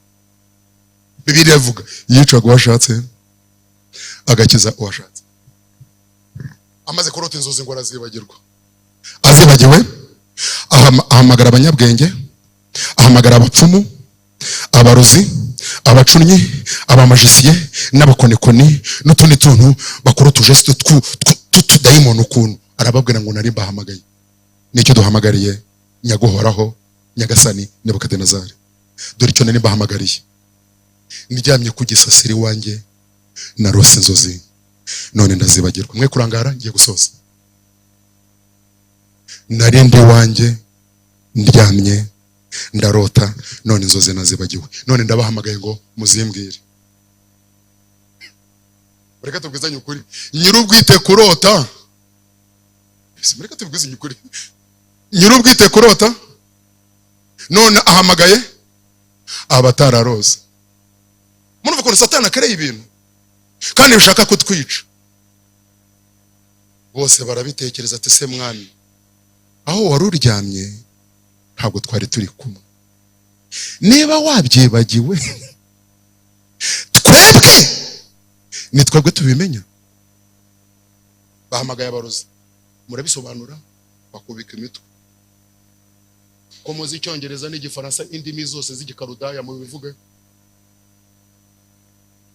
Bibiliya ivuga yicaga uwashatse agakiza uwashatse. Amaze kurota inzozi ngo arazibagirwa. Azibagiwe, ahamagara abanyabwenge, ahamagara abapfumu, abarozi, abacunnyi, abamagiciens n'abakonekoni n'utundi tuntu bakora, utugestes tw'utudayimoni ukuntu. Arababwira ngo nari mbahamagaye, nicyo duhamagariye Nyaguhoraho Nyagasani Nebukadinezari. Dore icyo nari mbahamagariye: ndyamye ku gisasiro iwanjye narose inzozi, none ndazibagirwa. Mwe kurangara, ngiye gusoza. Nari ndi iwanjye ndyamye, ndarota, none inzozi nazibagiwe, none ndabahamagaye ngo muzimbwire. Reka tubwizanye ukuri, nyir'ubwite kurota, reka tubwizanye ukuri, nyir'ubwite kurota none ahamagaye abatararoza. Murumva ukuntu Satani akereye ibintu kandi bishaka kutwica. Bose barabitekereza, ati se mwami, aho wari uryamye ntabwo twari turi kumwe? Niba wabyibagiwe, twebwe ni twebwe tubimenya. Bahamagaye abarozi, murabisobanura, bakubika imitwe ko muzi Icyongereza n'Igifaransa, indimi zose z'Igikarudaya, mubivuge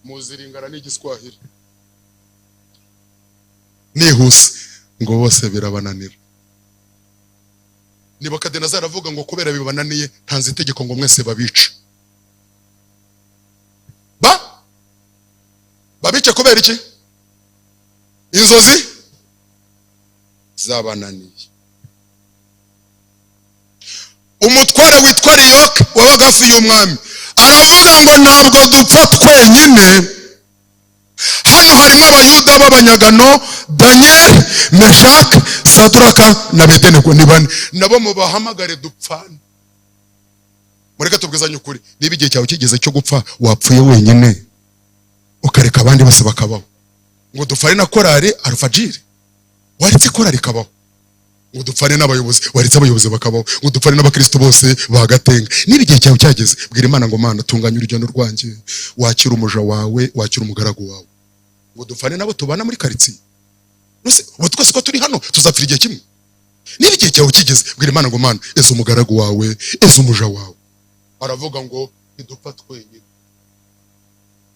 muziringana n'Igiswahili. Nihuse, ngo bose birabananira. Nebukadinezari aravuga ngo kubera bibananiye, ntanze itegeko ngo mwese babice. Ba babice kubera iki? Inzozi zabananiye. Umutware witwa Riyoke wabaga hafi y'umwami aravuga ngo ntabwo dupfa twenyine, hano harimo Abayuda b'abanyagano, Daniel, Meshaki, Saduraka na Bedenego, ni bane, nabo mubahamagare dupfane. Mureke tubwizanye ukuri, niba igihe cyawe kigeze cyo gupfa, wapfuye wenyine ukareka abandi bose bakabaho, ngo dupfane na korari Alfajiri? Waretse korari ikabaho. Ngo dupfane n'abayobozi? Waretse abayobozi bakabaho. Ngo dupfane n'abakristo bose bagatenga? Niba igihe cyawe cyageze, bwira Imana ngo Mana, tunganya urugendo rwanjye, wakira umuja wawe, wakira umugaragu wawe. Ngo dupfane nabo tubana muri karitsiye? Nuse ubu twese ko turi hano tuzapfira igihe kimwe? Niba igihe cyawe kigeze, bwira Imana ngo Mana, eza umugaragu wawe, eza umuja wawe. Aravuga ngo ntidupfa twenyine,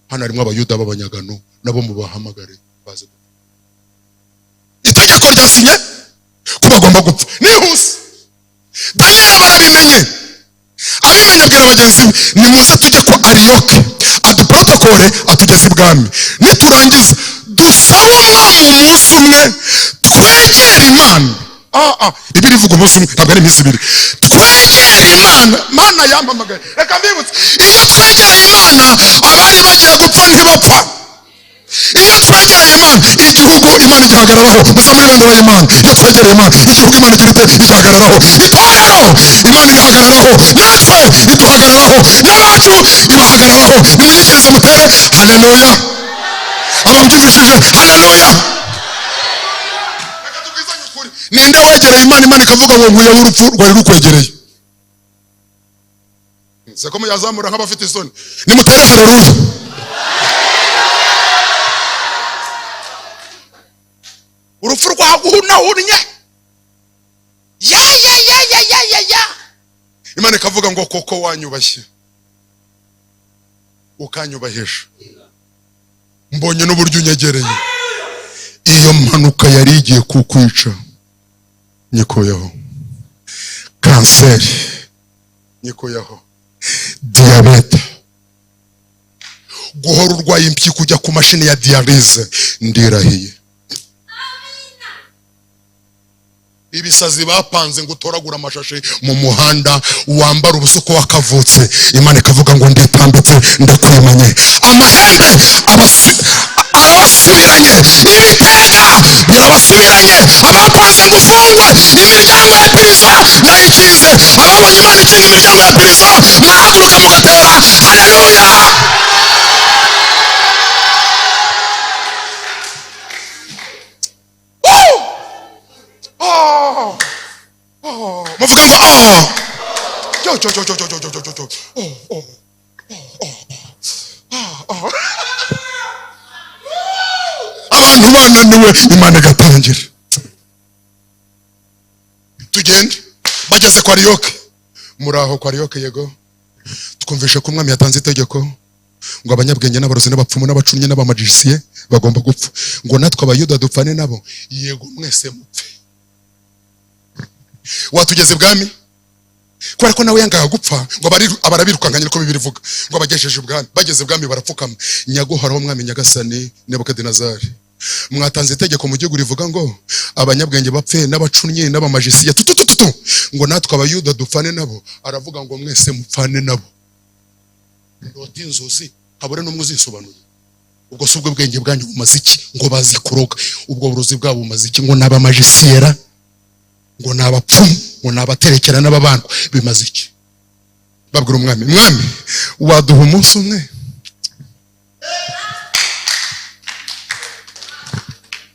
hano harimo Abayuda b'abanyagano, nabo mubahamagare baze gupfa. Itegeko ryasinye ko bagomba gupfa. Nihuse, Daniel barabimenye. Abimenye abwira bagenzi be, nimuze tujye kwa Ariyoke aduprotokole atugeze ibwami, niturangiza. Dusabe Umwami umunsi umwe twegere Imana. Bibiliya ivuga umunsi umwe, ntabwo ari iminsi 2. Twegere Imana. Mana yampamagaye, reka mbibutse, iyo twegereye Imana abari bagiye gupfa ntibapfa. Iyo twegereye Imana, igihugu Imana igihagararaho. Muzamure ibendera y'Imana. Iyo twegereye Imana, igihugu Imana igira ite? Igihagararaho. Itorero Imana irihagararaho, natwe iduhagararaho, n'abacu ibahagararaho. Nimunyikirize mutere haleluya. Ababyumvishije haleluya. Reka tubwizanye ukuri, ninde wegereye Imana, Imana ikavuga ngo nkuyeho urupfu rwari rukwegereye? Seko muyazamura nk'abafite isoni. Nimutere haleluya. Urupfu rwaguhunahunnye, ya ya ya ya ya ya ya. Imana ikavuga ngo koko wanyubashye ukanyubahisha, mbonye n'uburyo unyegereye, iyo mpanuka yari igiye kukwica nyikuyeho, kanseri nyikuyeho, diyabete, guhora urwaye impyiko ujya ku mashini ya diyalize, ndirahiye. Ibisazi bapanze ngo utoragure amashashi mu muhanda wambara ubusa uko wakavutse, Imana ikavuga ngo nditambitse ndakwimanye. Amahembe arabasubiranye, ibitega birabasubiranye, abapanze ngo ufungwe, imiryango ya pirizo nayikinze. Ababonye Imana ikinga imiryango ya pirizo mwahaguruka mugatera haleluya. Muvuga ngo oh cyo cyo cyo cyo cyo cyo cyo cyo oh oh oh oh. Abantu bananiwe, Imana igatangira. Tugende. Bageze kwa Ariyoke. Muraho kwa Ariyoke? Yego. Twumvishe ko umwami yatanze itegeko ngo abanyabwenge n'abarozi n'abapfumu n'abacunnyi n'abamagisiye bagomba gupfa, ngo natwe Abayuda dupfane nabo. Yego, mwese mupfe. Watugeze ibwami kubera ko nawe yangaga gupfa, ngo abarabirukankanye, niko Bibiliya ivuga, ngo abagejeje ubwami. Bageze ibwami barapfukama. Nyaguhoraho mwami nyagasani Nebukadinezari, mwatanze itegeko mu gihugu rivuga ngo abanyabwenge bapfe n'abacunnyi n'abamagisiye tutututu, ngo natwe Abayuda dupfane nabo. Aravuga ngo mwese mupfane nabo. Ndota inzozi habure n'umwe uzisobanura. Ubwo si ubwo bwenge bwanyu bumaze iki? Ngo bazi kuroga. Ubwo burozi bwabo bumaze iki? Ngo n'abamagisiera, ngo ni abapfumu, ngo ni abaterekera n'ababandwa, bimaze iki? Babwira umwami, mwami waduha umunsi umwe?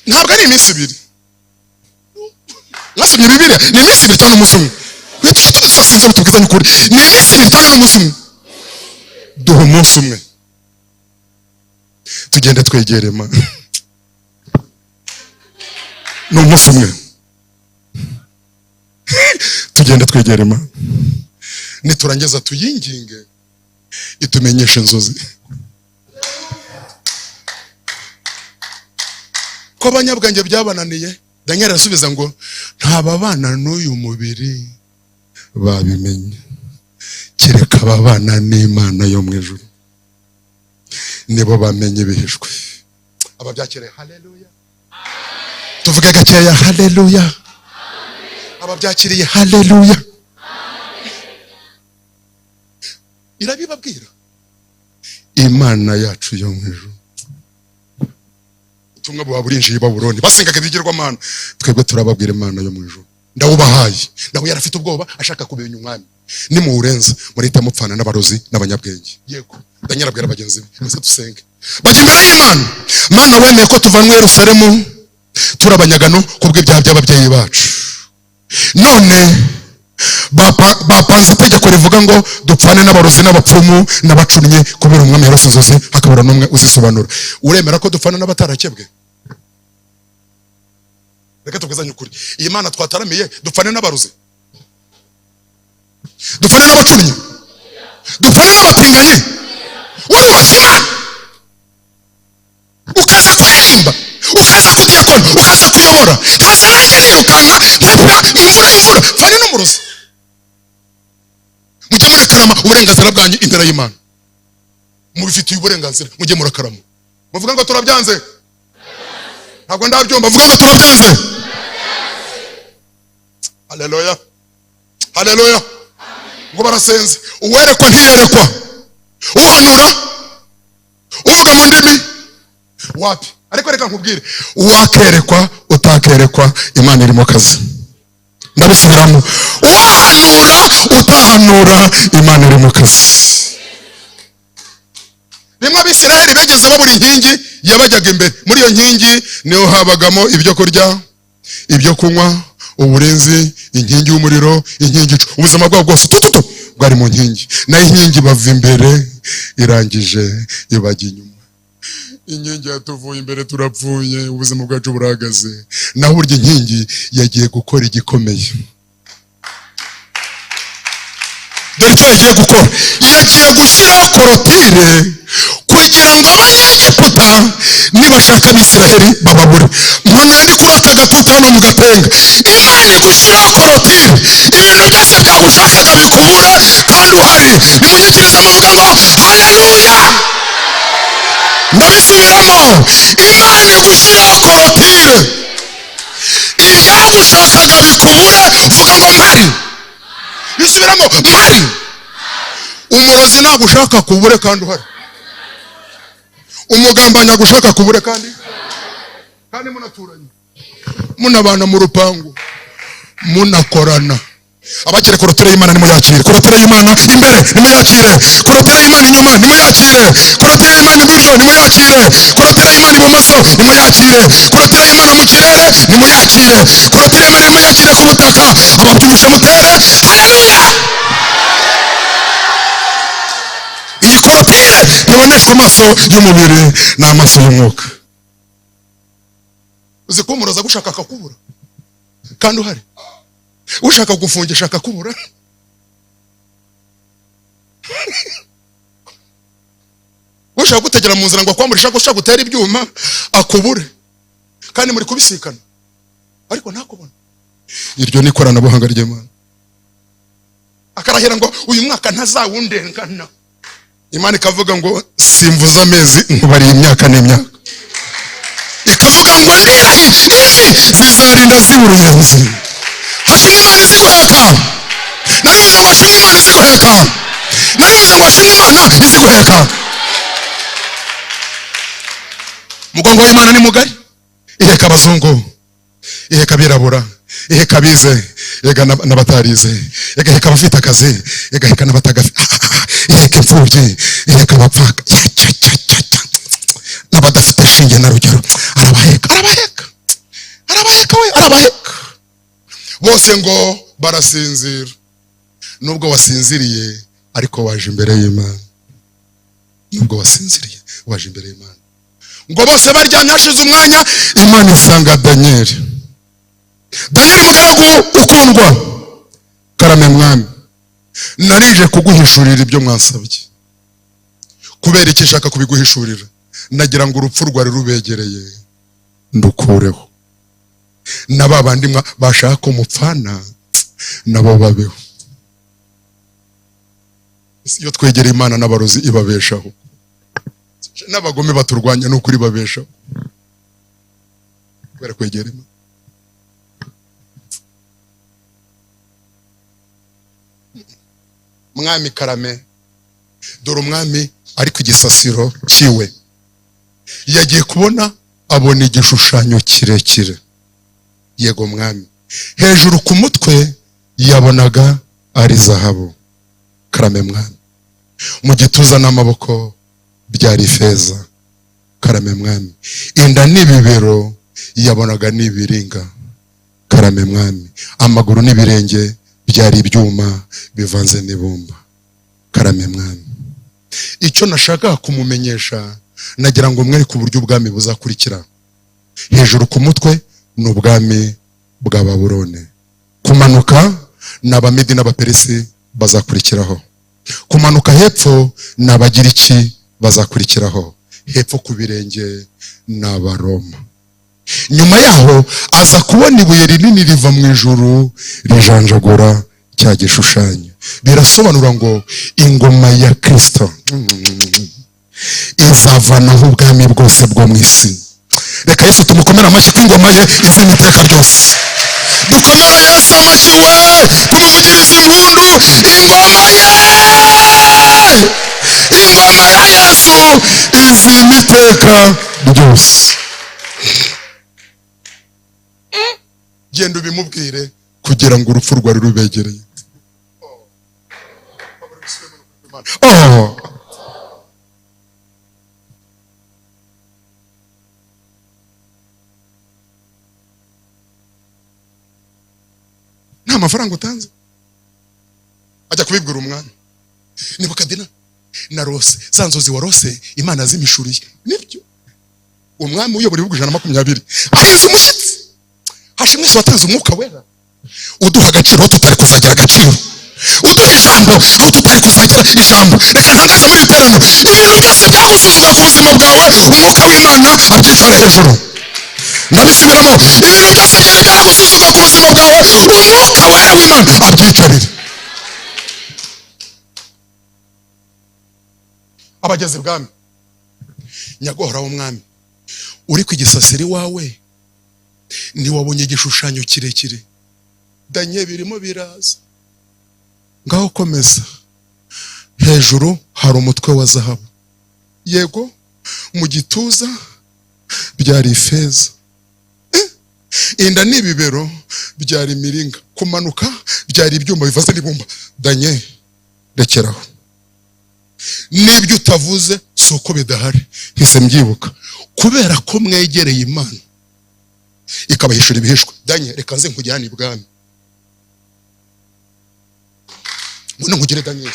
Ntabwo ari iminsi 2. Mwasomye Bibiliya, ni iminsi 2 cyangwa umunsi umwe? Sinzi, tubwizanye ukuri, ni iminsi 2 cyangwa n'umunsi umwe? Duha umunsi umwe tugende twegere Imana. Ni umunsi umwe tugende twegere Imana, niturangiza tuyinginge itumenyeshe inzozi. Ko abanyabwenge byabananiye, Daniel arasubiza ngo ntababana n'uyu mubiri babimenye, kereka ababana n'Imana yo mu ijuru nibo bamenye ibihishwe. Ababyakiriye haleluya, tuvuge gakeya haleluya. Ababyakiriye haleluya. Irabibabwira Imana yacu yo mu ijuru. Ubutumwa buba burinjiye i Babuloni, basengaga ibigirwamana, twebwe turababwira Imana yo mu ijuru. Ndawubahaye. Nawe yarafite ubwoba ashaka kumenya umwami. Nimuwurenza murahita mupfana n'abarozi n'abanyabwenge. Yego, Daniel abwira bagenzi be, muze dusenge. Bajya imbere y'Imana. Mana wemeye ko tuvanwe i Yerusalemu turi abanyagano kubw'ibyaha by'ababyeyi bacu, none bapanze itegeko rivuga ngo dupfane n'abarozi n'abapfumu n'abacunnyi, kubera umwami yarose inzozi hakabura n'umwe uzisobanura. Uremera ko dupfana n'abatarakebwe? Reka tubwizanye ukuri, iyi Mana twataramiye dupfane n'abarozi, dupfane n'abacunnyi, dupfane n'abatinganyi? Warubashye Imana ukaza kuririmba, ukaza kudiyakona, ukaza kuyobora, kaza nanjye nirukanka nkapfa imvura imvura, pfane n'umurozi. Mujye murakarama uburenganzira bwanyu imbere y'Imana, mubifitiye uburenganzira, mujye murakarama. Muvuga ngo turabyanze. Ntabwo ndabyumva, vuga ngo turabyanze. Haleluya, haleluya. Ngo barasenze, uwerekwa ntiyerekwa, uhanura, uvuga mu ndimi wapi. Ariko reka nkubwire, uwakerekwa utakerekwa, Imana iri mu kazi. Ndabisubiramo, uwahanura utahanura, Imana iri mu kazi. Rimwe Abisiraheli bigeze babura inkingi yabajyaga imbere. Muri iyo nkingi niho habagamo ibyo kurya, ibyo kunywa, uburinzi, inkingi y'umuriro, inkingi, ubuzima bwabo bwose tututu bwari mu nkingi. Nayo inkingi bava imbere, irangije ibajya inyuma. Inkingi yatuvuye imbere, turapfuye, ubuzima bwacu burahagaze. Naho burya inkingi yagiye gukora igikomeye. Dore icyo yagiye gukora, yagiye gushyiraho clôture kugira ngo Abanyegiputa nibashaka Abisiraheli bababure. Mpanuye ndi kuri aka gatuti hano mu Gatenga, Imana igushyiraho clôture, ibintu byose byagushakaga bikubure kandi uhari. Nimunyikirize muvuga ngo haleluya. Ndabisubiramo, Imana igushyiraho clôture, ibyagushakaga bikubure. Vuga ngo mpari. Bisubiramo, mpari. Umurozi nagushaka kubure kandi uhari, umugambanyi agushaka kubure kandi munaturanye, munabana mu rupangu, munakorana. Abakire, clôture y'Imana nimuyakire. Clôture y'Imana imbere nimuyakire, clôture y'Imana inyuma nimuyakire, clôture y'Imana iburyo nimuyakire, clôture y'Imana ibumoso nimuyakire, clôture y'Imana mu kirere nimuyakire, clôture y'Imana nimuyakire ku butaka. Ababyumvishe mutere haleluya. Iyi clôture ntiboneshwa amaso y'umubiri n'amaso y'umwuka. Uzi ko umurozi agushaka akakubura kandi uhari, ushaka kugufungisha akakubura, ushaka gutegera mu nzira ngo akwambure, ushaka gutera ibyuma akubure kandi muri kubisikana, ariko ntakubona. Iryo ni ikoranabuhanga ry'Imana. Akarahira ngo uyu mwaka ntazawundengana. Imana ikavuga ngo simvuze amezi, nkubariye imyaka n'imyaka. Ikavuga ngo ndirahiye, imvi zizarinda ziba uruyenzi. Hashimwe Imana iziguheka. Narivuze ngo hashimwe Imana iziguheka. Narivuze ngo hashimwe Imana iziguheka. Umugongo w'Imana ni mugari, iheka abazungu, iheka abirabura, iheka abize, iheka n'abatarize, igaheka abafite akazi, igaheka n'abatagafite, iheka imfubyi, iheka abapfaka n'abadafite shinge na rugero. Arabaheka, arabaheka, arabaheka, we arabaheka bose. Ngo barasinzira. Nubwo wasinziriye ariko waje imbere y'Imana. Nubwo wasinziriye waje imbere y'Imana. Ngo bose baryamye, hashize umwanya Imana isanga Daniel. Daniel mugaragu ukundwa, karame mwami, narije kuguhishurira ibyo mwansabye. Kubera iki nshaka kubiguhishurira? Nagira ngo urupfu rwari rubegereye ndukureho, na ba bandi bashaka umupfana nabo babeho. Iyo twegereye Imana n'abarozi ibabeshaho, n'abagome baturwanya n'ukuri babeshaho kubera kwegera Imana. Mwami karame, dore umwami ari ku gisasiro cyiwe, yagiye kubona abona igishushanyo kirekire. Yego mwami, hejuru ku mutwe yabonaga ari zahabu. Karame mwami, mu gituza n'amaboko byari ifeza. Karame mwami, inda n'ibibero yabonaga n'ibiringa. Karame mwami, amaguru n'ibirenge byari ibyuma bivanze n'ibumba. Karame mwami, icyo nashaka kumumenyesha, nagira ngo mwereke uburyo ubwami buzakurikira. Hejuru ku mutwe ni ubwami bwa Babuloni, kumanuka ni Abamedi n'Abaperisi bazakurikiraho, kumanuka hepfo ni Abagiriki bazakurikiraho, hepfo ku birenge ni Abaroma. Nyuma yaho aza kubona ibuye rinini riva mu ijuru rijanjagura cya gishushanyo. Birasobanura ngo ingoma ya Kristo izavanaho ubwami bwose bwo mu isi. Reka Yesu tumukomere amashyi ko ingoma ye izima iteka ryose. Dukomere Yesu amashyi we, tumuvugirize impundu. Ingoma ye, ingoma ya Yesu izima iteka ryose. Genda ubimubwire kugira ngo urupfu rwari rubegereye. Oh. Nta mafaranga utanze. Ajya kubibwira umwami. Nebukadina, narose za nzozi warose, Imana zimishuriye. Nibyo. Umwami uyobora ibihugu 120 ahize umushyitsi. Hashimwe Yesu watanze umwuka wera, uduha agaciro aho tutari kuzagira agaciro, uduha ijambo aho tutari kuzagira ijambo. Reka ntangaze muri iteraniro, ibintu byose byagusuzugura ku buzima bwawe, umwuka w'Imana abyicare hejuru. Ndabisubiramo, ibintu byose byari byaragusuzugura ku buzima bwawe, umwuka wera w'Imana abyicarire. Abageze ibwami, nyagohora w'umwami uri ku igisasiri wawe, ntiwabonye igishushanyo kirekire. Danye birimo biraza, ngaho komeza. Hejuru hari umutwe wa zahabu, yego mu gituza byari ifeza, inda n'ibibero byari imiringa, kumanuka byari ibyuma bivanze n'ibumba. Danye rekeraho, n'ibyo utavuze si uko bidahari. Mpise mbyibuka, kubera ko mwegereye Imana ikabahishura ibihishwe. Danye reka nze nkujyane ibwami, ngwino nkugire Daniel.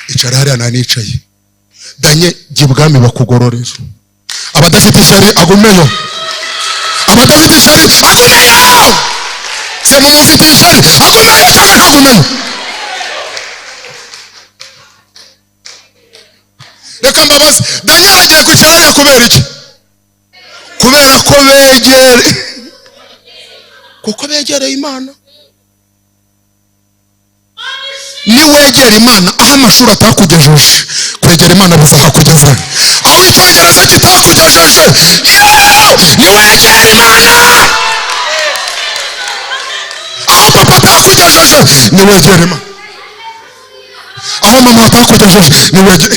Icara hariya nanicaye. Danye jya ibwami bakugororera. Abadafite ishyari agumeyo, abadafite ishyari agumeyo. Se mumufite ishyari agumeyo cyangwa ntagumeyo? Reka mbabaze, Daniel agiye kwicara hariya kubera iki? Kubera ko begere, kuko begereye Imana. Niwegera Imana aho amashuri atakugejeje, kwegera Imana bizahakugeza. Aho icyongereza kitakugejeje, niwegera Imana. Aho papa atakugejeje, niwegera Imana. Aho mama atakugejeje, niwegera.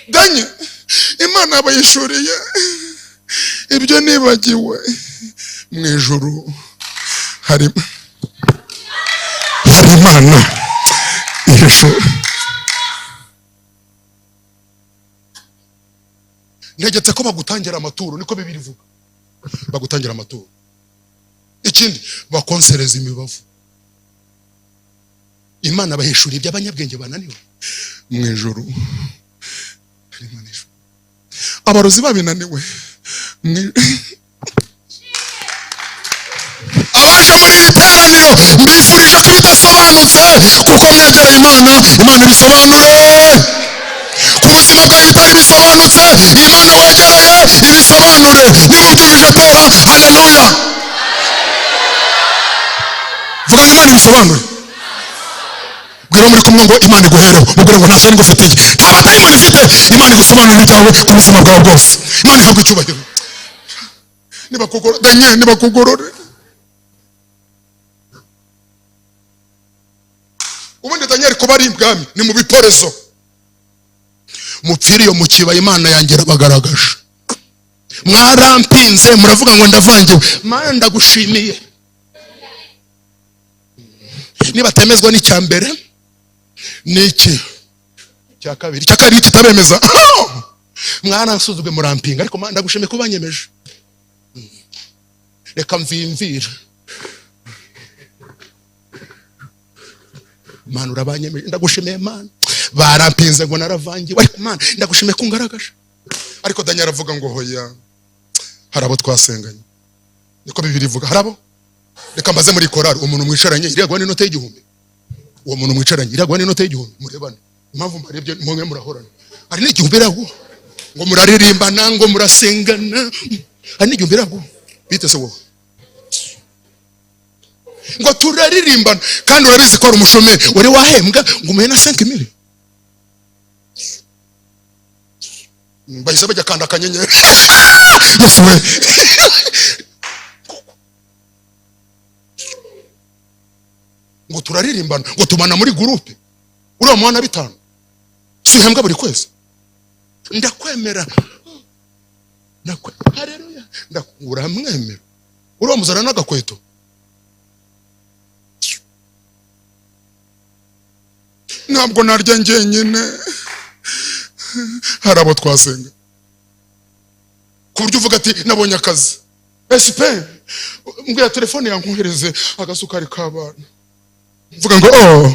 Danye Imana abayishuriye ibyo nibagiwe. Mu ijuru hari Imana ihishura. Ntegetse ko bagutangira amaturo, niko Bibiliya ivuga. Bagutangira amaturo. Ikindi bakonsereza imibavu. Imana bahishura ibyo abanyabwenge bananiwe. Mu ijuru hari Imana ihishura. Abarozi babinaniwe. Abaje muri iri teraniro mbifurije ko ibidasobanutse, kuko mwegereye Imana, Imana ibisobanure. Ku buzima bwawe bitari bisobanutse, Imana wegereye ibisobanure. Niba ubyujuje tera haleluya. Vuga ngo Imana ibisobanure. Bwira muri kumwe ngo Imana iguhereho, mubwire ngo nta shyari ngufitiye, nta badayimoni mfite. Imana igusobanurire ibyawe ku buzima bwawe bwose. Imana ihabwe icyubahiro. Nibakugorore, Daniel, nibakugorore. Ubundi Daniel kuba ari ibwami ni mu biporezo. Mupfiriye mu kibaya, Imana yanjye irabagaragaje. Mwarampinze muravuga ngo ndavangiwe. Mana ndagushimiye. Nibatemezwa n'icya mbere n'iki cya kabiri, icya kabiri kitabemeza, mwaransuzugwe murampinga, ariko Mana ndagushimiye ko banyemeje. Reka mvimvira. Mana urabanyemeje, ndagushimiye Mana. Barampinze ngo naravangiwe, ariko Mana ndagushimiye ko ungaragaje. Ariko Daniel aravuga ngo hoya, hari abo twasenganye. Niko Bibiliya ivuga, hari abo. Reka mbaze muri korari, umuntu mwicaranye iriya n'inote y'igihumbi. Uwo muntu mwicaranye iriya n'inote y'igihumbi, murebane. Impamvu mbarebye mwe murahorana. Hari n'igihumbi iraguha ngo muraririmbana, ngo murasengana. Hari n'igihumbi iraguha. Bite se wowe? Ngo turaririmbana, kandi urabizi ko ari umushomeri wari wahembwa ngo umuhe na 5 mille. Bahise bajya kanda akanyenyeri. Yesu we. Ngo turaririmbana, ngo tubana muri groupe. Uriya mwana 5 si uhembwa buri kwezi. Ndakwemera. Haleluya. Uramwemera. Uriya muzana n'agakweto. Ntabwo narya njyenyine. Hari abo twasenga ku buryo uvuga ati nabonye akazi, SP mbwira telefone yankohereze agasukari k'abana, mvuga ngo oh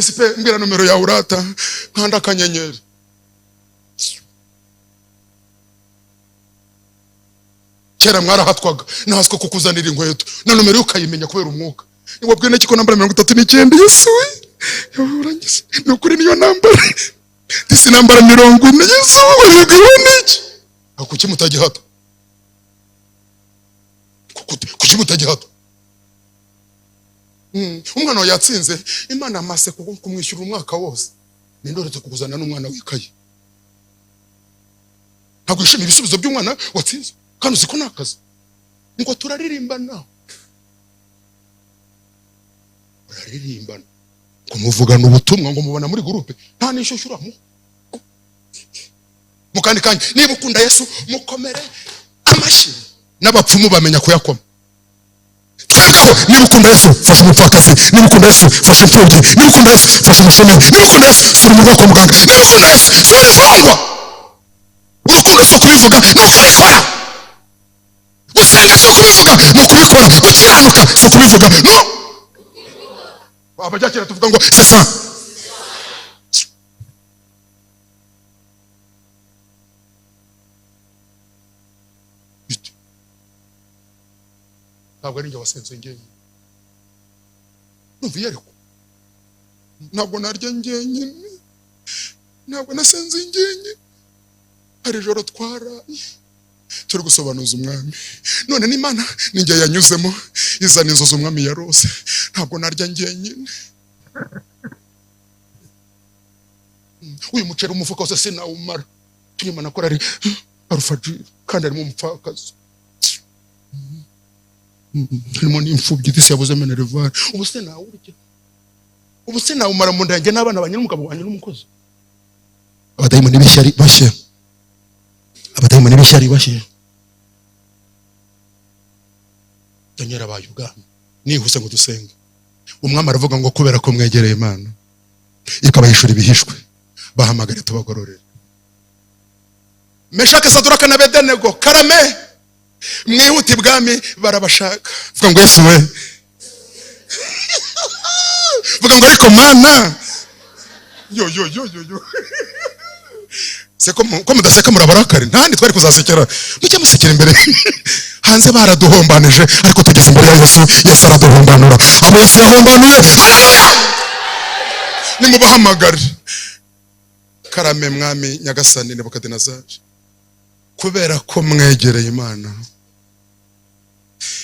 SP mbwira nomero yawe urata nkanda akanyenyeri. Kera mwarahatwaga nahaswe kukuzanira inkweto na nomero ukayimenya kubera umwuka. Wabwiwe n'iki ko nambara 39? Yesu we, ni ukuri niyo nambara, disi nambara 40. Yesu wabwiwe n'iki? Kuki mutagihata? Kuki mutagihata? Umwana wawe yatsinze, Imana amase kumwishyura umwaka wose. Ninde uretse kukuzanira n'umwana w'ikayi? Ntabwo wishimiye ibisubizo by'umwana watsinze kandi uzi ko nta kazi. Ngo turaririmbana, uraririmbana ngo muvugana ubutumwa, ngo mubona muri groupe nta n'ishyushyu uramuha. Mu kandi kanya, niba ukunda Yesu mukomere amashyi, n'abapfumu bamenya kuyakoma. Twebweho, niba ukunda Yesu fasha umupfakazi, niba ukunda Yesu fasha imfubyi, niba ukunda Yesu fasha umushomeri, niba ukunda Yesu sura umurwayi kwa muganga, niba ukunda Yesu sura imfungwa. Urukundo si ukubivuga, ni ukubikora. Gusenga si ukubivuga, ni ukubikora. Gukiranuka si ukubivuga, no abajakira tuvuga ngo c'est ça. Ntabwo ari njye wasenze njyenyine. Numva ariko ntabwo narya njyenyine, ntabwo nasenze njyenyine. Hari ijoro twaraye turi gusobanuza umwami, none n'Imana ninjye yanyuzemo izana inzozi umwami yarose. Ntabwo narya njyenyine. Uyu muceri umufuka wose sinawumara. Tunyuma nakora ari alfajiri kandi arimo umupfakazi, harimo n'imfubyi disi yabuze minerval. Ubu se nawurya? Ubu se nawumara mu nda yanjye n'abana banjye n'umugabo wanjye n'umukozi? Abadayimoni b'ishyari bashye, abadayimoni b'ishyari bashye. Daniel abaye ubwami. Nihuse ngo dusenge. Umwami aravuga ngo kubera ko mwegereye Imana ikabahishura ibihishwe, bahamagare tubagororere. Meshake, Saduraka na Abedenego, karame mwihute ibwami barabashaka. Vuga ngo Yesu we. Vuga ngo ariko Mana yo yo yo yo yo. Seko ko mudaseka murabarakari, ntandi twari kuzasekera. Mujye musekera imbere. Hanze baraduhombanije, ariko tugeze imbere ya Yesu, Yesu araduhombanura. Abo Yesu yahombanuye, haleluya. Nimubahamagare. Karame mwami Nyagasani Nebukadinezari, kubera ko mwegereye Imana,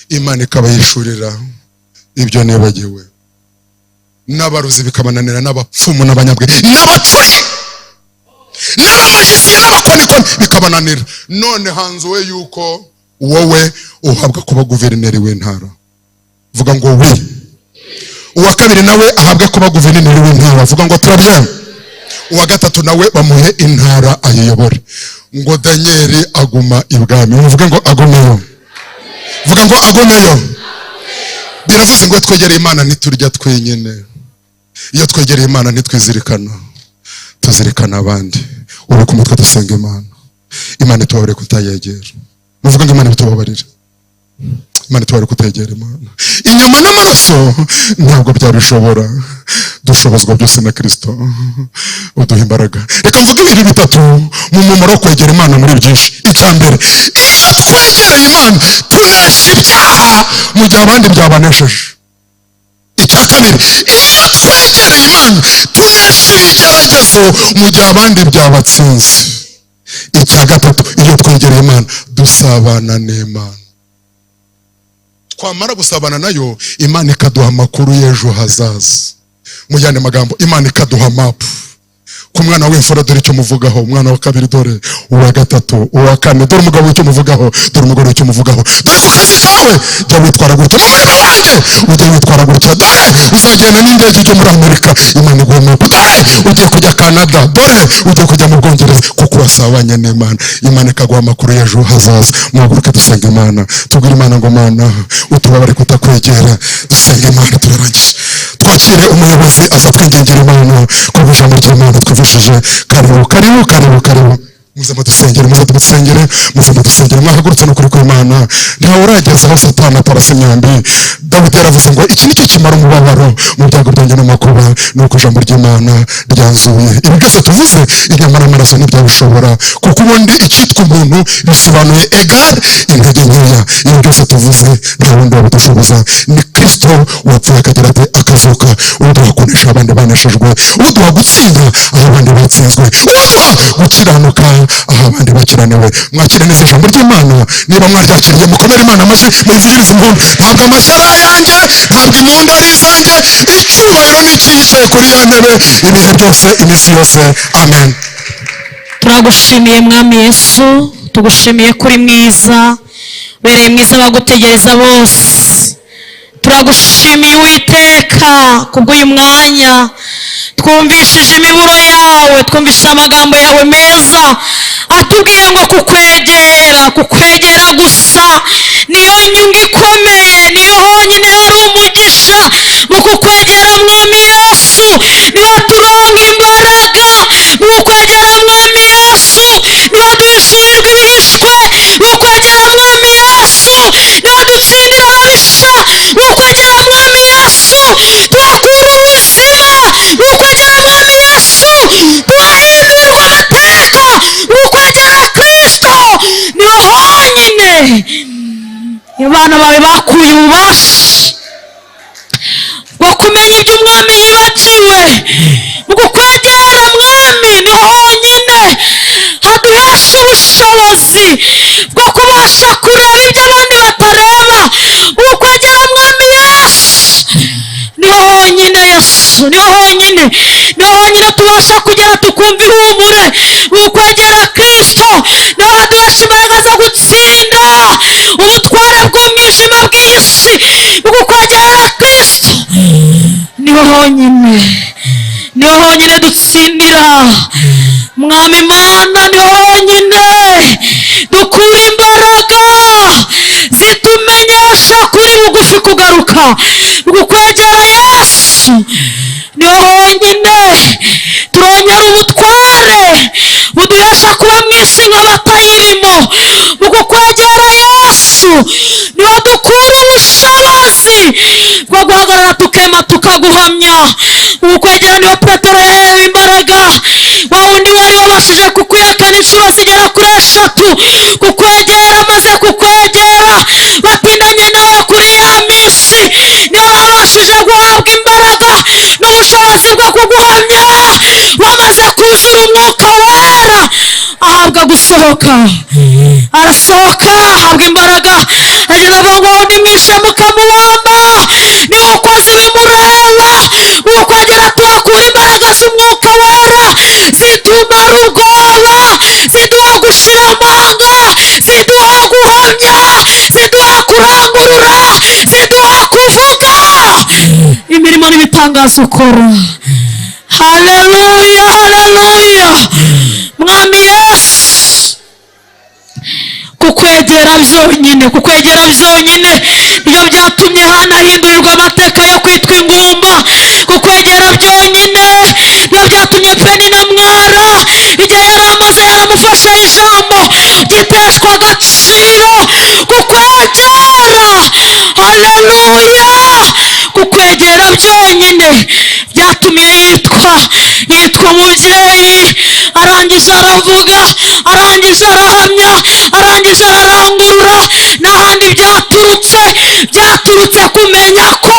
Imana ikabayishurira ibyo nibagiwe, n'abaruzi bikabananira, n'abapfumu n'abanyabwenge n'abacuri n'abamajisiye n'abakonikoni bikabananira. None hanzuwe yuko wowe uhabwa kuba guverineri w'intara. Vuga ngo wi. Uwa kabiri nawe ahabwe kuba guverineri w'intara. Vuga ngo turabye. Uwa gatatu nawe bamuhe intara ayiyobore. Ngo Daniel aguma ibwami. Muvuge ngo agumeyo. Vuga ngo agumeyo. Biravuze ngo twegereye Imana ntiturya twenyine. Iyo twegereye Imana ntitwizirikana, tuzirikana abandi. Ubu ku mutwe dusenga Imana. Imana itubabarire kutayegera. Muvuge ngo Imana itubabarire. Imana itubabarire kutegera Imana. Inyama n'amaraso ntabwo byabishobora. Dushobozwa byose na Kristo uduha imbaraga. Reka mvuge ibintu bitatu mu mumaro wo kwegera Imana muri byinshi. Icya mbere, iyo twegereye Imana tunesha ibyaha mu gihe abandi byabanesheje. Icya kabiri, iyo twegereye Imana tunesha ibigeragezo mu gihe abandi byabatsinze. Icya gatatu, iyo twegereye Imana dusabana n'Imana. Twamara gusabana nayo, Imana ikaduha amakuru y'ejo hazaza. Mu yandi magambo, Imana ikaduha map. Ku mwana w'imfura, dore icyo muvugaho; umwana wa kabiri dore, uwa gatatu, uwa kane dore, umugabo w'icyo muvugaho dore, umugore w'icyo muvugaho dore, ku kazi kawe jya witwara gutya, mu murimo wanjye ujya witwara gutya, dore uzagenda n'indege ujya muri Amerika. Imana iguha map. Dore ugiye kujya Canada, dore ugiye kujya mu Bwongereza, kuko wasabanye n'Imana. Imana ikaguha amakuru y'ejo hazaza. Muhaguruke dusenga Imana, tubwire Imana ngo: "Mana, utubabare kutakwegera." Dusenga Imana, turarangije. Twakire umuyobozi azatwingingira Imana kubwo ijambo ry'Imana twumvishije. Karibu, karibu, karibu, karibu. Muze mudusengere, muze mudusengere, muze mudusengere. Mwahagurutse n'ukuri kw'Imana. Ntawe urageza aho Satani atarasa imyambi. Dawidi yaravuze ngo: "Iki nicyo kimara umubabaro mu byago byanjye n'amakuba, ni uko ijambo ry'Imana ryanzuye." Ibi byose tuvuze, inyama n'amaraso ntibyabishobora, kuko ubundi icyitwa umuntu bisobanuye égal intege nkeya. Ibi byose tuvuze, nta wundi wabidushoboza, ni Kristo wapfuye akagira ate? Akazuka, uduha kunesha abandi baneshejwe, uduha gutsinda aho abandi batsinzwe, uduha gukiranuka aho abandi bakiraniwe. Mwakire neza ijambo ry'Imana. Niba mwaryakiriye, mukomere Imana amashyi, muyivugirize impundu. Ntabwo amashyi ari ayanjye, ntabwo impundu ari izanjye. Icyubahiro ni icy'iyicaye kuri ya ntebe ibihe byose, iminsi yose. Amen. Turagushimiye, Mwami Yesu. Tugushimiye ko uri mwiza, ubereye mwiza abagutegereza bose. Turagushimiye, Uwiteka, kubw'uyu mwanya twumvishije imiburo yawe, twumvishije amagambo yawe meza atubwiye ngo kukwegera, kukwegera gusa niyo nyungu ikomeye, niyo honyine hari umugisha. Mu kukwegera, Mwami Yesu, niho turonka imbaraga. Mu kukwegera, Mwami Yesu, niho duhishurirwa ibihishwe. Mu kukwegera, Mwami Yesu, niho dutsindira ababisha. Mu kukwegera, Mwami Yesu, tuhakura ubuzima. Mu kukwegera, Mwami Yesu, tuhahindurirwa amateka. Mu kukwegera Kristo niho honyine abana bawe bakuye ububasha bwo kumenya ibyo umwami yibagiwe. Mu kukwegera, Mwami, niho honyine haduhesha ubushobozi bwo kubasha kureba ibyo abandi batareba. Mu kukwegera, Mwami Yesu, niho honyine, Yesu, niho honyine, niho honyine tubasha kugera tukumva ihumure. Mu kukwegera Kristo niho haduhesha imbaraga zo gutsinda ubutware bw'umwijima bw'isi. Mu kukwegera Kristo niho honyine, niho honyine dutsindira, Mwami Imana. Niho honyine dukura imbaraga zitumenyesha kuri bugufi kugaruka. Mu kukwegera Yesu niho honyine turongera ubutware buduhesha kuba mu isi nk'abatayirimo. Mu kukwegera Yesu niho dukura ubushobozi bwo guhagarara tukema tukaguhamya. Mu kukwegera niho Petero yaherewe imbaraga, wa wundi wari wabashije kukwihakana inshuro zigera kuri eshatu. Kukwegera, amaze kukwegera, batindanye nawe kuri ya minsi, niyo babashije guhabwa imbaraga n'ubushobozi bwo kuguhamya. Bamaze kuzura Umwuka Wera, ahabwa gusohoka, arasohoka, ahabwa imbaraga, agenda avuga ngo: "Nimwishe mukamubamba, niwe ukoze ibimureba." Ukwegera tuhakura imbaraga z'Umwuka Wera zitumara ubwoba, ziduha gushira amanga, ziduha guhamya, ziduha kurangurura, ziduha kuvuga imirimo n'ibitangazo ukora. Haleluya, haleluya, Mwami Yesu. Kukwegera byonyine, kukwegera byonyine nibyo byatumye Hana ahindurirwa amateka yo kwitwa ingumba. Kukwegera byonyine nibyo byatumye Penina mwara igihe yari amaze yaramufashe ijambo giteshwa agaciro. Kukwegera, haleluya, kukwegera byonyine byatumye yitwa umubyeyi. Arangije aravuga, arangije arahamya, arangije ararangurura. N'ahandi byaturutse, byaturutse kumenya ko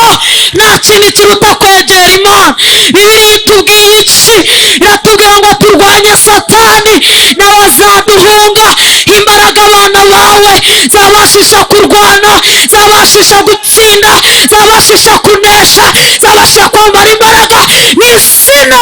nta kindi kiruta kwegera Imana. Bibiliya itubwiye iki? Iratubwira ngo turwanye Satani nawe azaduhunga. Imbaraga abana bawe zabashisha kurwana, zabashisha. Zababashisha gutsinda, zababashisha kunesha, zababashisha kwambara imbaraga mu izina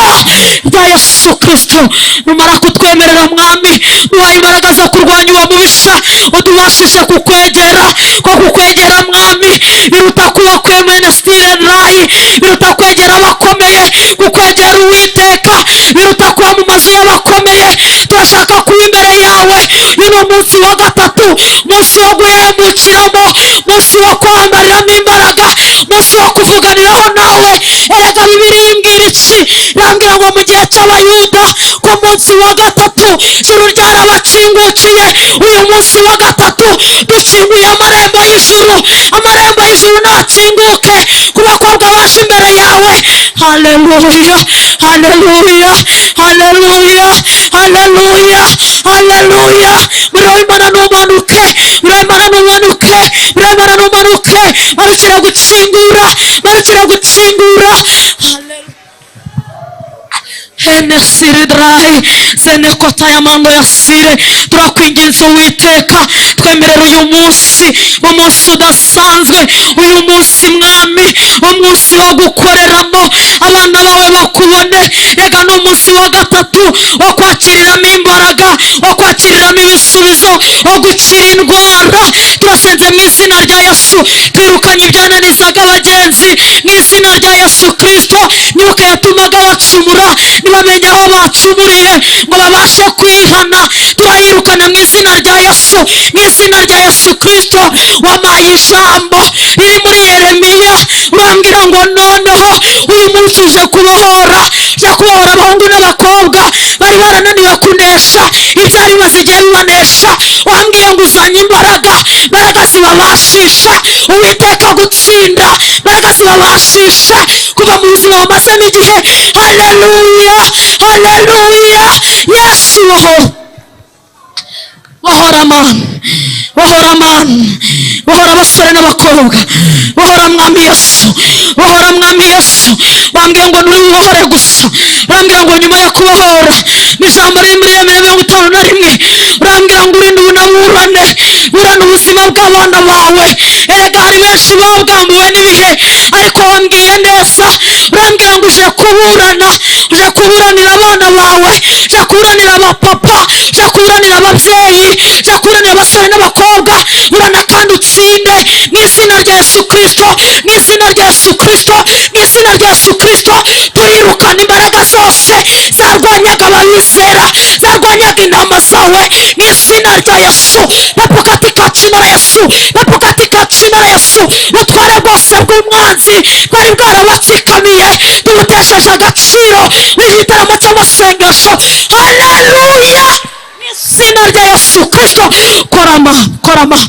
rya Yesu Kristo. Numara kutwemerera Mwami, duhaye imbaraga zo kurwanya uwo mubisha, udubashishe kukwegera, ko kukwegera Mwami biruta kuba kwemene stirerayi, biruta kwegera abakomeye, kukwegera Uwiteka biruta kuba mu mazu y'abakomeye. Turashaka kuba imbere yawe. Uyu ni umunsi wa gatatu, umunsi wo guhembukiramo, umunsi wo kwambariramo imbaraga, umunsi wo kuvuganiraho nawe. Erega Bibiliya imbwira iki? Irambwira ngo mu gihe cy'Abayuda ku munsi wa gatatu ijuru ryarabakingukiye. Uyu munsi wa gatatu dukinguye amarembo y'ijuru, amarembo y'ijuru nakinguke ku bakobwa baje imbere yawe. Haleluya, haleluya, haleluya, haleluya, haleluya. Muriro w'Imana numanuke, muriro w'Imana numanuke, muriro w'Imana numanuke, manukira gukingura, manukira gukingura. Henesiridrai zenekota y'amando ya sire. Turakwinginze Uwiteka, twemerera uyu munsi, umunsi udasanzwe, uyu munsi Mwami, umunsi wo gukoreramo abana bawe bakubone. Rega ni umunsi wa gatatu wo kwakiriramo imbaraga, wo kwakiriramo ibisubizo, wo gukira indwara. Turasenze mu izina rya Yesu, twirukanye ibyananizaga abagenzi mu izina rya Yesu Kristo. Myuka yatumaga bacumura ntibamenye aho bacumuriye ngo babashe kwihana, turayirukana mu izina rya Yesu, mu izina rya Yesu Kristo. Wampaye ijambo riri muri Yeremiya, urambwira ngo noneho uyu munsi uje kubohora, uje kubohora abahungu n'abakobwa bari barananiwe kunesha ibyari bimaze igihe bibanesha. Wambwiye ngo uzanye imbaraga, imbaraga zibabashisha Uwiteka gutsinda, imbaraga zibabashisha kuva mu buzima bamazemo igihe. Haleluya, haleluya. Yesu bohora, bohora Mana, bohora Mana, bohora abasore n'abakobwa, bohora Mwami Yesu, bohora Mwami Yesu. Bambwiye ngo nturi bubohore gusa, urambwira ngo nyuma yo kubohora, n'ijambo riri muri Yeremiya 51, urambwira ngo urinde ubunaburane, burane ubuzima bw'abana bawe. Erega hari benshi babwambuwe n'ibihe, ariko wambwiye neza, urambwira ngo uje kuburana, uje kuburanira abana bawe, uje kuburanira abapapa, uje kuburanira ababyeyi, uje kuburanira abasore n'abakobwa. Burana kandi utsinde mu izina rya Yesu Kristo, mu izina rya Yesu Kristo, mu izina rya Yesu Kristo. Turirukana imbaraga zose zarwanyaga ababizera, zarwanyaga intama zawe mu izina rya Yesu. Pepo katika jina la Yesu, pepo katika jina la Yesu. Ubutware bwose bw'umwanzi bwari bwarabatsikamiye tubutesheje agaciro muri iki gitaramo cy'amasengesho. Haleluya, mu izina rya Yesu Kristo. Korama, korama,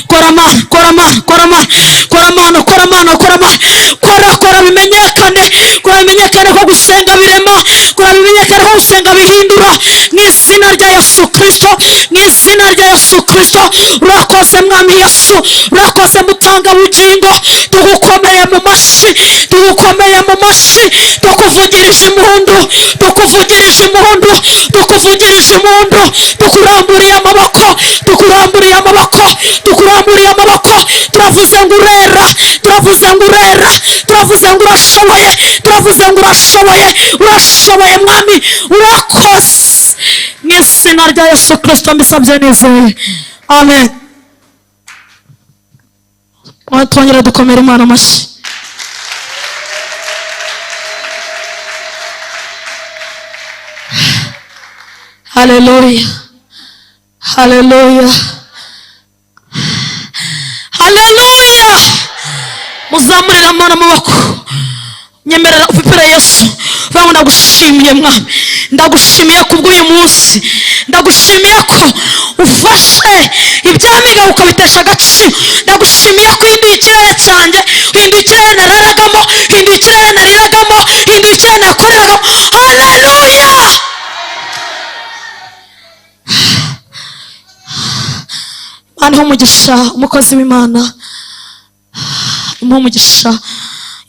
korama, korama, korama, korama, korama, korama, kora, kora bimenyekane, kora bimenyekane ko gusenga birema, kora bimenyekane ko gusenga bihindura mu izina rya Yesu Kristo, mu izina rya Yesu Kristo. Urakoze Mwami Yesu, urakoze mutanga bugingo. Tugukomeye mu mashyi, tugukomeye mu mashyi, tukuvugirije impundu, tukuvugirije impundu, tukuvugirije impundu, tukuramburiye amaboko, tukuramburiye amaboko, tukuramburiye amaboko. Turavuze ngo urera, turavuze ngo urera, turavuze ngo urashoboye, turavuze ngo urashoboye, urashoboye Mwami, urakoze mu izina rya Yesu Kristo mbisabye nizeye, amen. Twongere dukomere Imana amashyi. Haleluya, haleluya, haleluya. Muzamurira Imana amaboko, nyemerera upepere Yesu, vuga ngo ndagushimiye Mwami, ndagushimiye kubw'uyu munsi, ndagushimiye ko ufashe ibyamiga ukabitesha agaciro, ndagushimiye ko uhinduye ikirere cyanjye, uhinduye ikirere nararagamo, uhinduye ikirere nariragamo, uhinduye ikirere nakoreragamo. Haleluya. Imana iha umugisha umukozi w'Imana, imuha umugisha,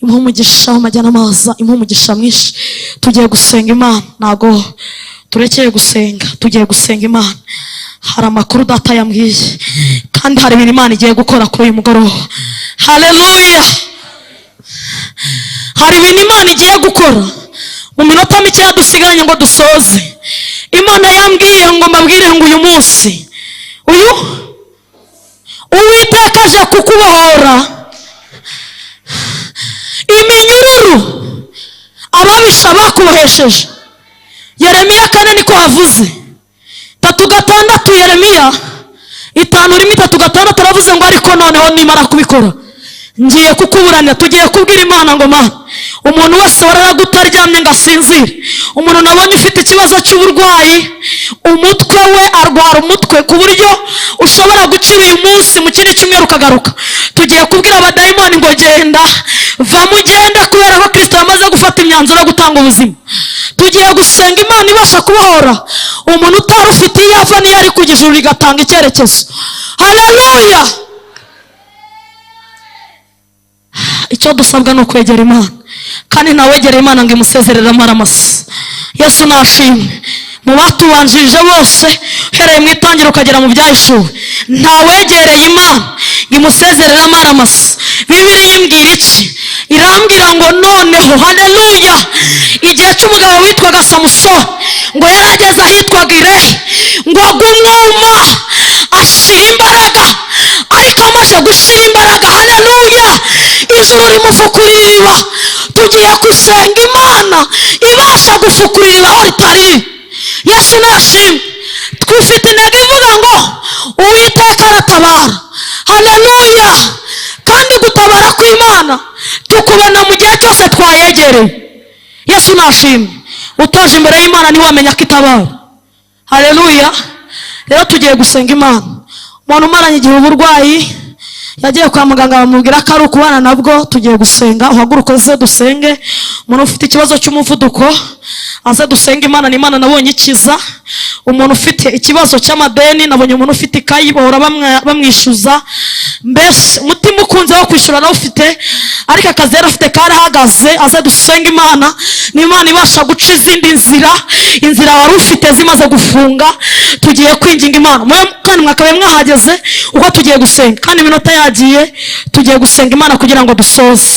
imuha umugisha amajyana amaza, imuha umugisha mwinshi. Tugiye gusenga Imana, ntago turekeye gusenga, tugiye gusenga Imana. Hari amakuru data yambwiye, kandi hari ibintu Imana igiye gukora kuri uyu mugoroba. Haleluya! Hari ibintu Imana igiye gukora mu minota mikeya dusigaranye ngo dusoze. Imana yambwiye ngo mbabwire ngo uyu munsi uyu Uwiteka aje kukubohora iminyururu ababisha bakubohesheje. Yeremiya 4 niko havuze, 3:6. Yeremiya 5:1, 3:6 aravuze ngo: "Ariko noneho nimara kubikora, ngiye kukuburanira." Tugiye kubwira Imana ngo: "Mana, umuntu wese wararaga utaryamye ngo asinzire, umuntu nabonye ufite ikibazo cy'uburwayi, umutwe we arwara umutwe ku buryo ushobora gukira uyu munsi, mu kindi cyumweru ukagaruka, tugiye kubwira abadayimoni ngo: 'Genda, va mugende,' kubera ko Kirisito yamaze gufata imyanzuro yo gutanga ubuzima." Tugiye gusenga Imana ibasha kubohora umuntu utari ufite iyo ava n'iyo ari kujya, ijuru rigatanga icyerekezo. Haleluya! Icyo dusabwa ni ukwegera Imana, kandi ntawegereye Imana ngo imusezerere amaramasa. Yesu nashimwe. Mu batubanjirije bose, uhereye mu itangira ukagera mu Byahishuwe, ntawegereye Imana ngo imusezerere amaramasa. Bibiliya imbwira iki? Irambwira ngo noneho, haleluya, igihe cy'umugabo witwaga Samusoni, ngo yari ageze ahitwaga Irehe, ngo agwe umwuma, ashira imbaraga. Ariko amaze gushira imbaraga, haleluya, ijuru rimufukurira iriba. Tugiye gusenga Imana ibasha gufukurira iriba aho ritari riri. Yesu nashimwe. Twifite intego ivuga ngo Uwiteka aratabara. Haleluya! Kandi gutabara kw'Imana tukubona mu gihe cyose twayegereye. Yesu nashimwe. Utaje imbere y'Imana ntiwamenya ko itabara. Haleluya! Rero tugiye gusenga Imana. Umuntu umaranye igihe uburwayi, yagiye kwa muganga bamubwira ko ari ukubana nabwo, tugiye gusenga. Uhaguruke uze dusenge. Umuntu ufite ikibazo cy'umuvuduko aze dusenge Imana. Ni Imana nabonye ikiza. Umuntu ufite ikibazo cy'amadeni, nabonye umuntu ufite ikayi bahora bamwishyuza, mbese umutima ukunze wo kwishyura nawe ufite, ariko akazi yari afite karahagaze, aze dusenge Imana. Ni Imana ibasha guca izindi nzira, inzira wari ufite zimaze gufunga. Tugiye kwinginga Imana. Kandi mwakabaye mwahageze uko tugiye gusenga, kandi iminota yagiye. Tugiye gusenga Imana kugira ngo dusoze.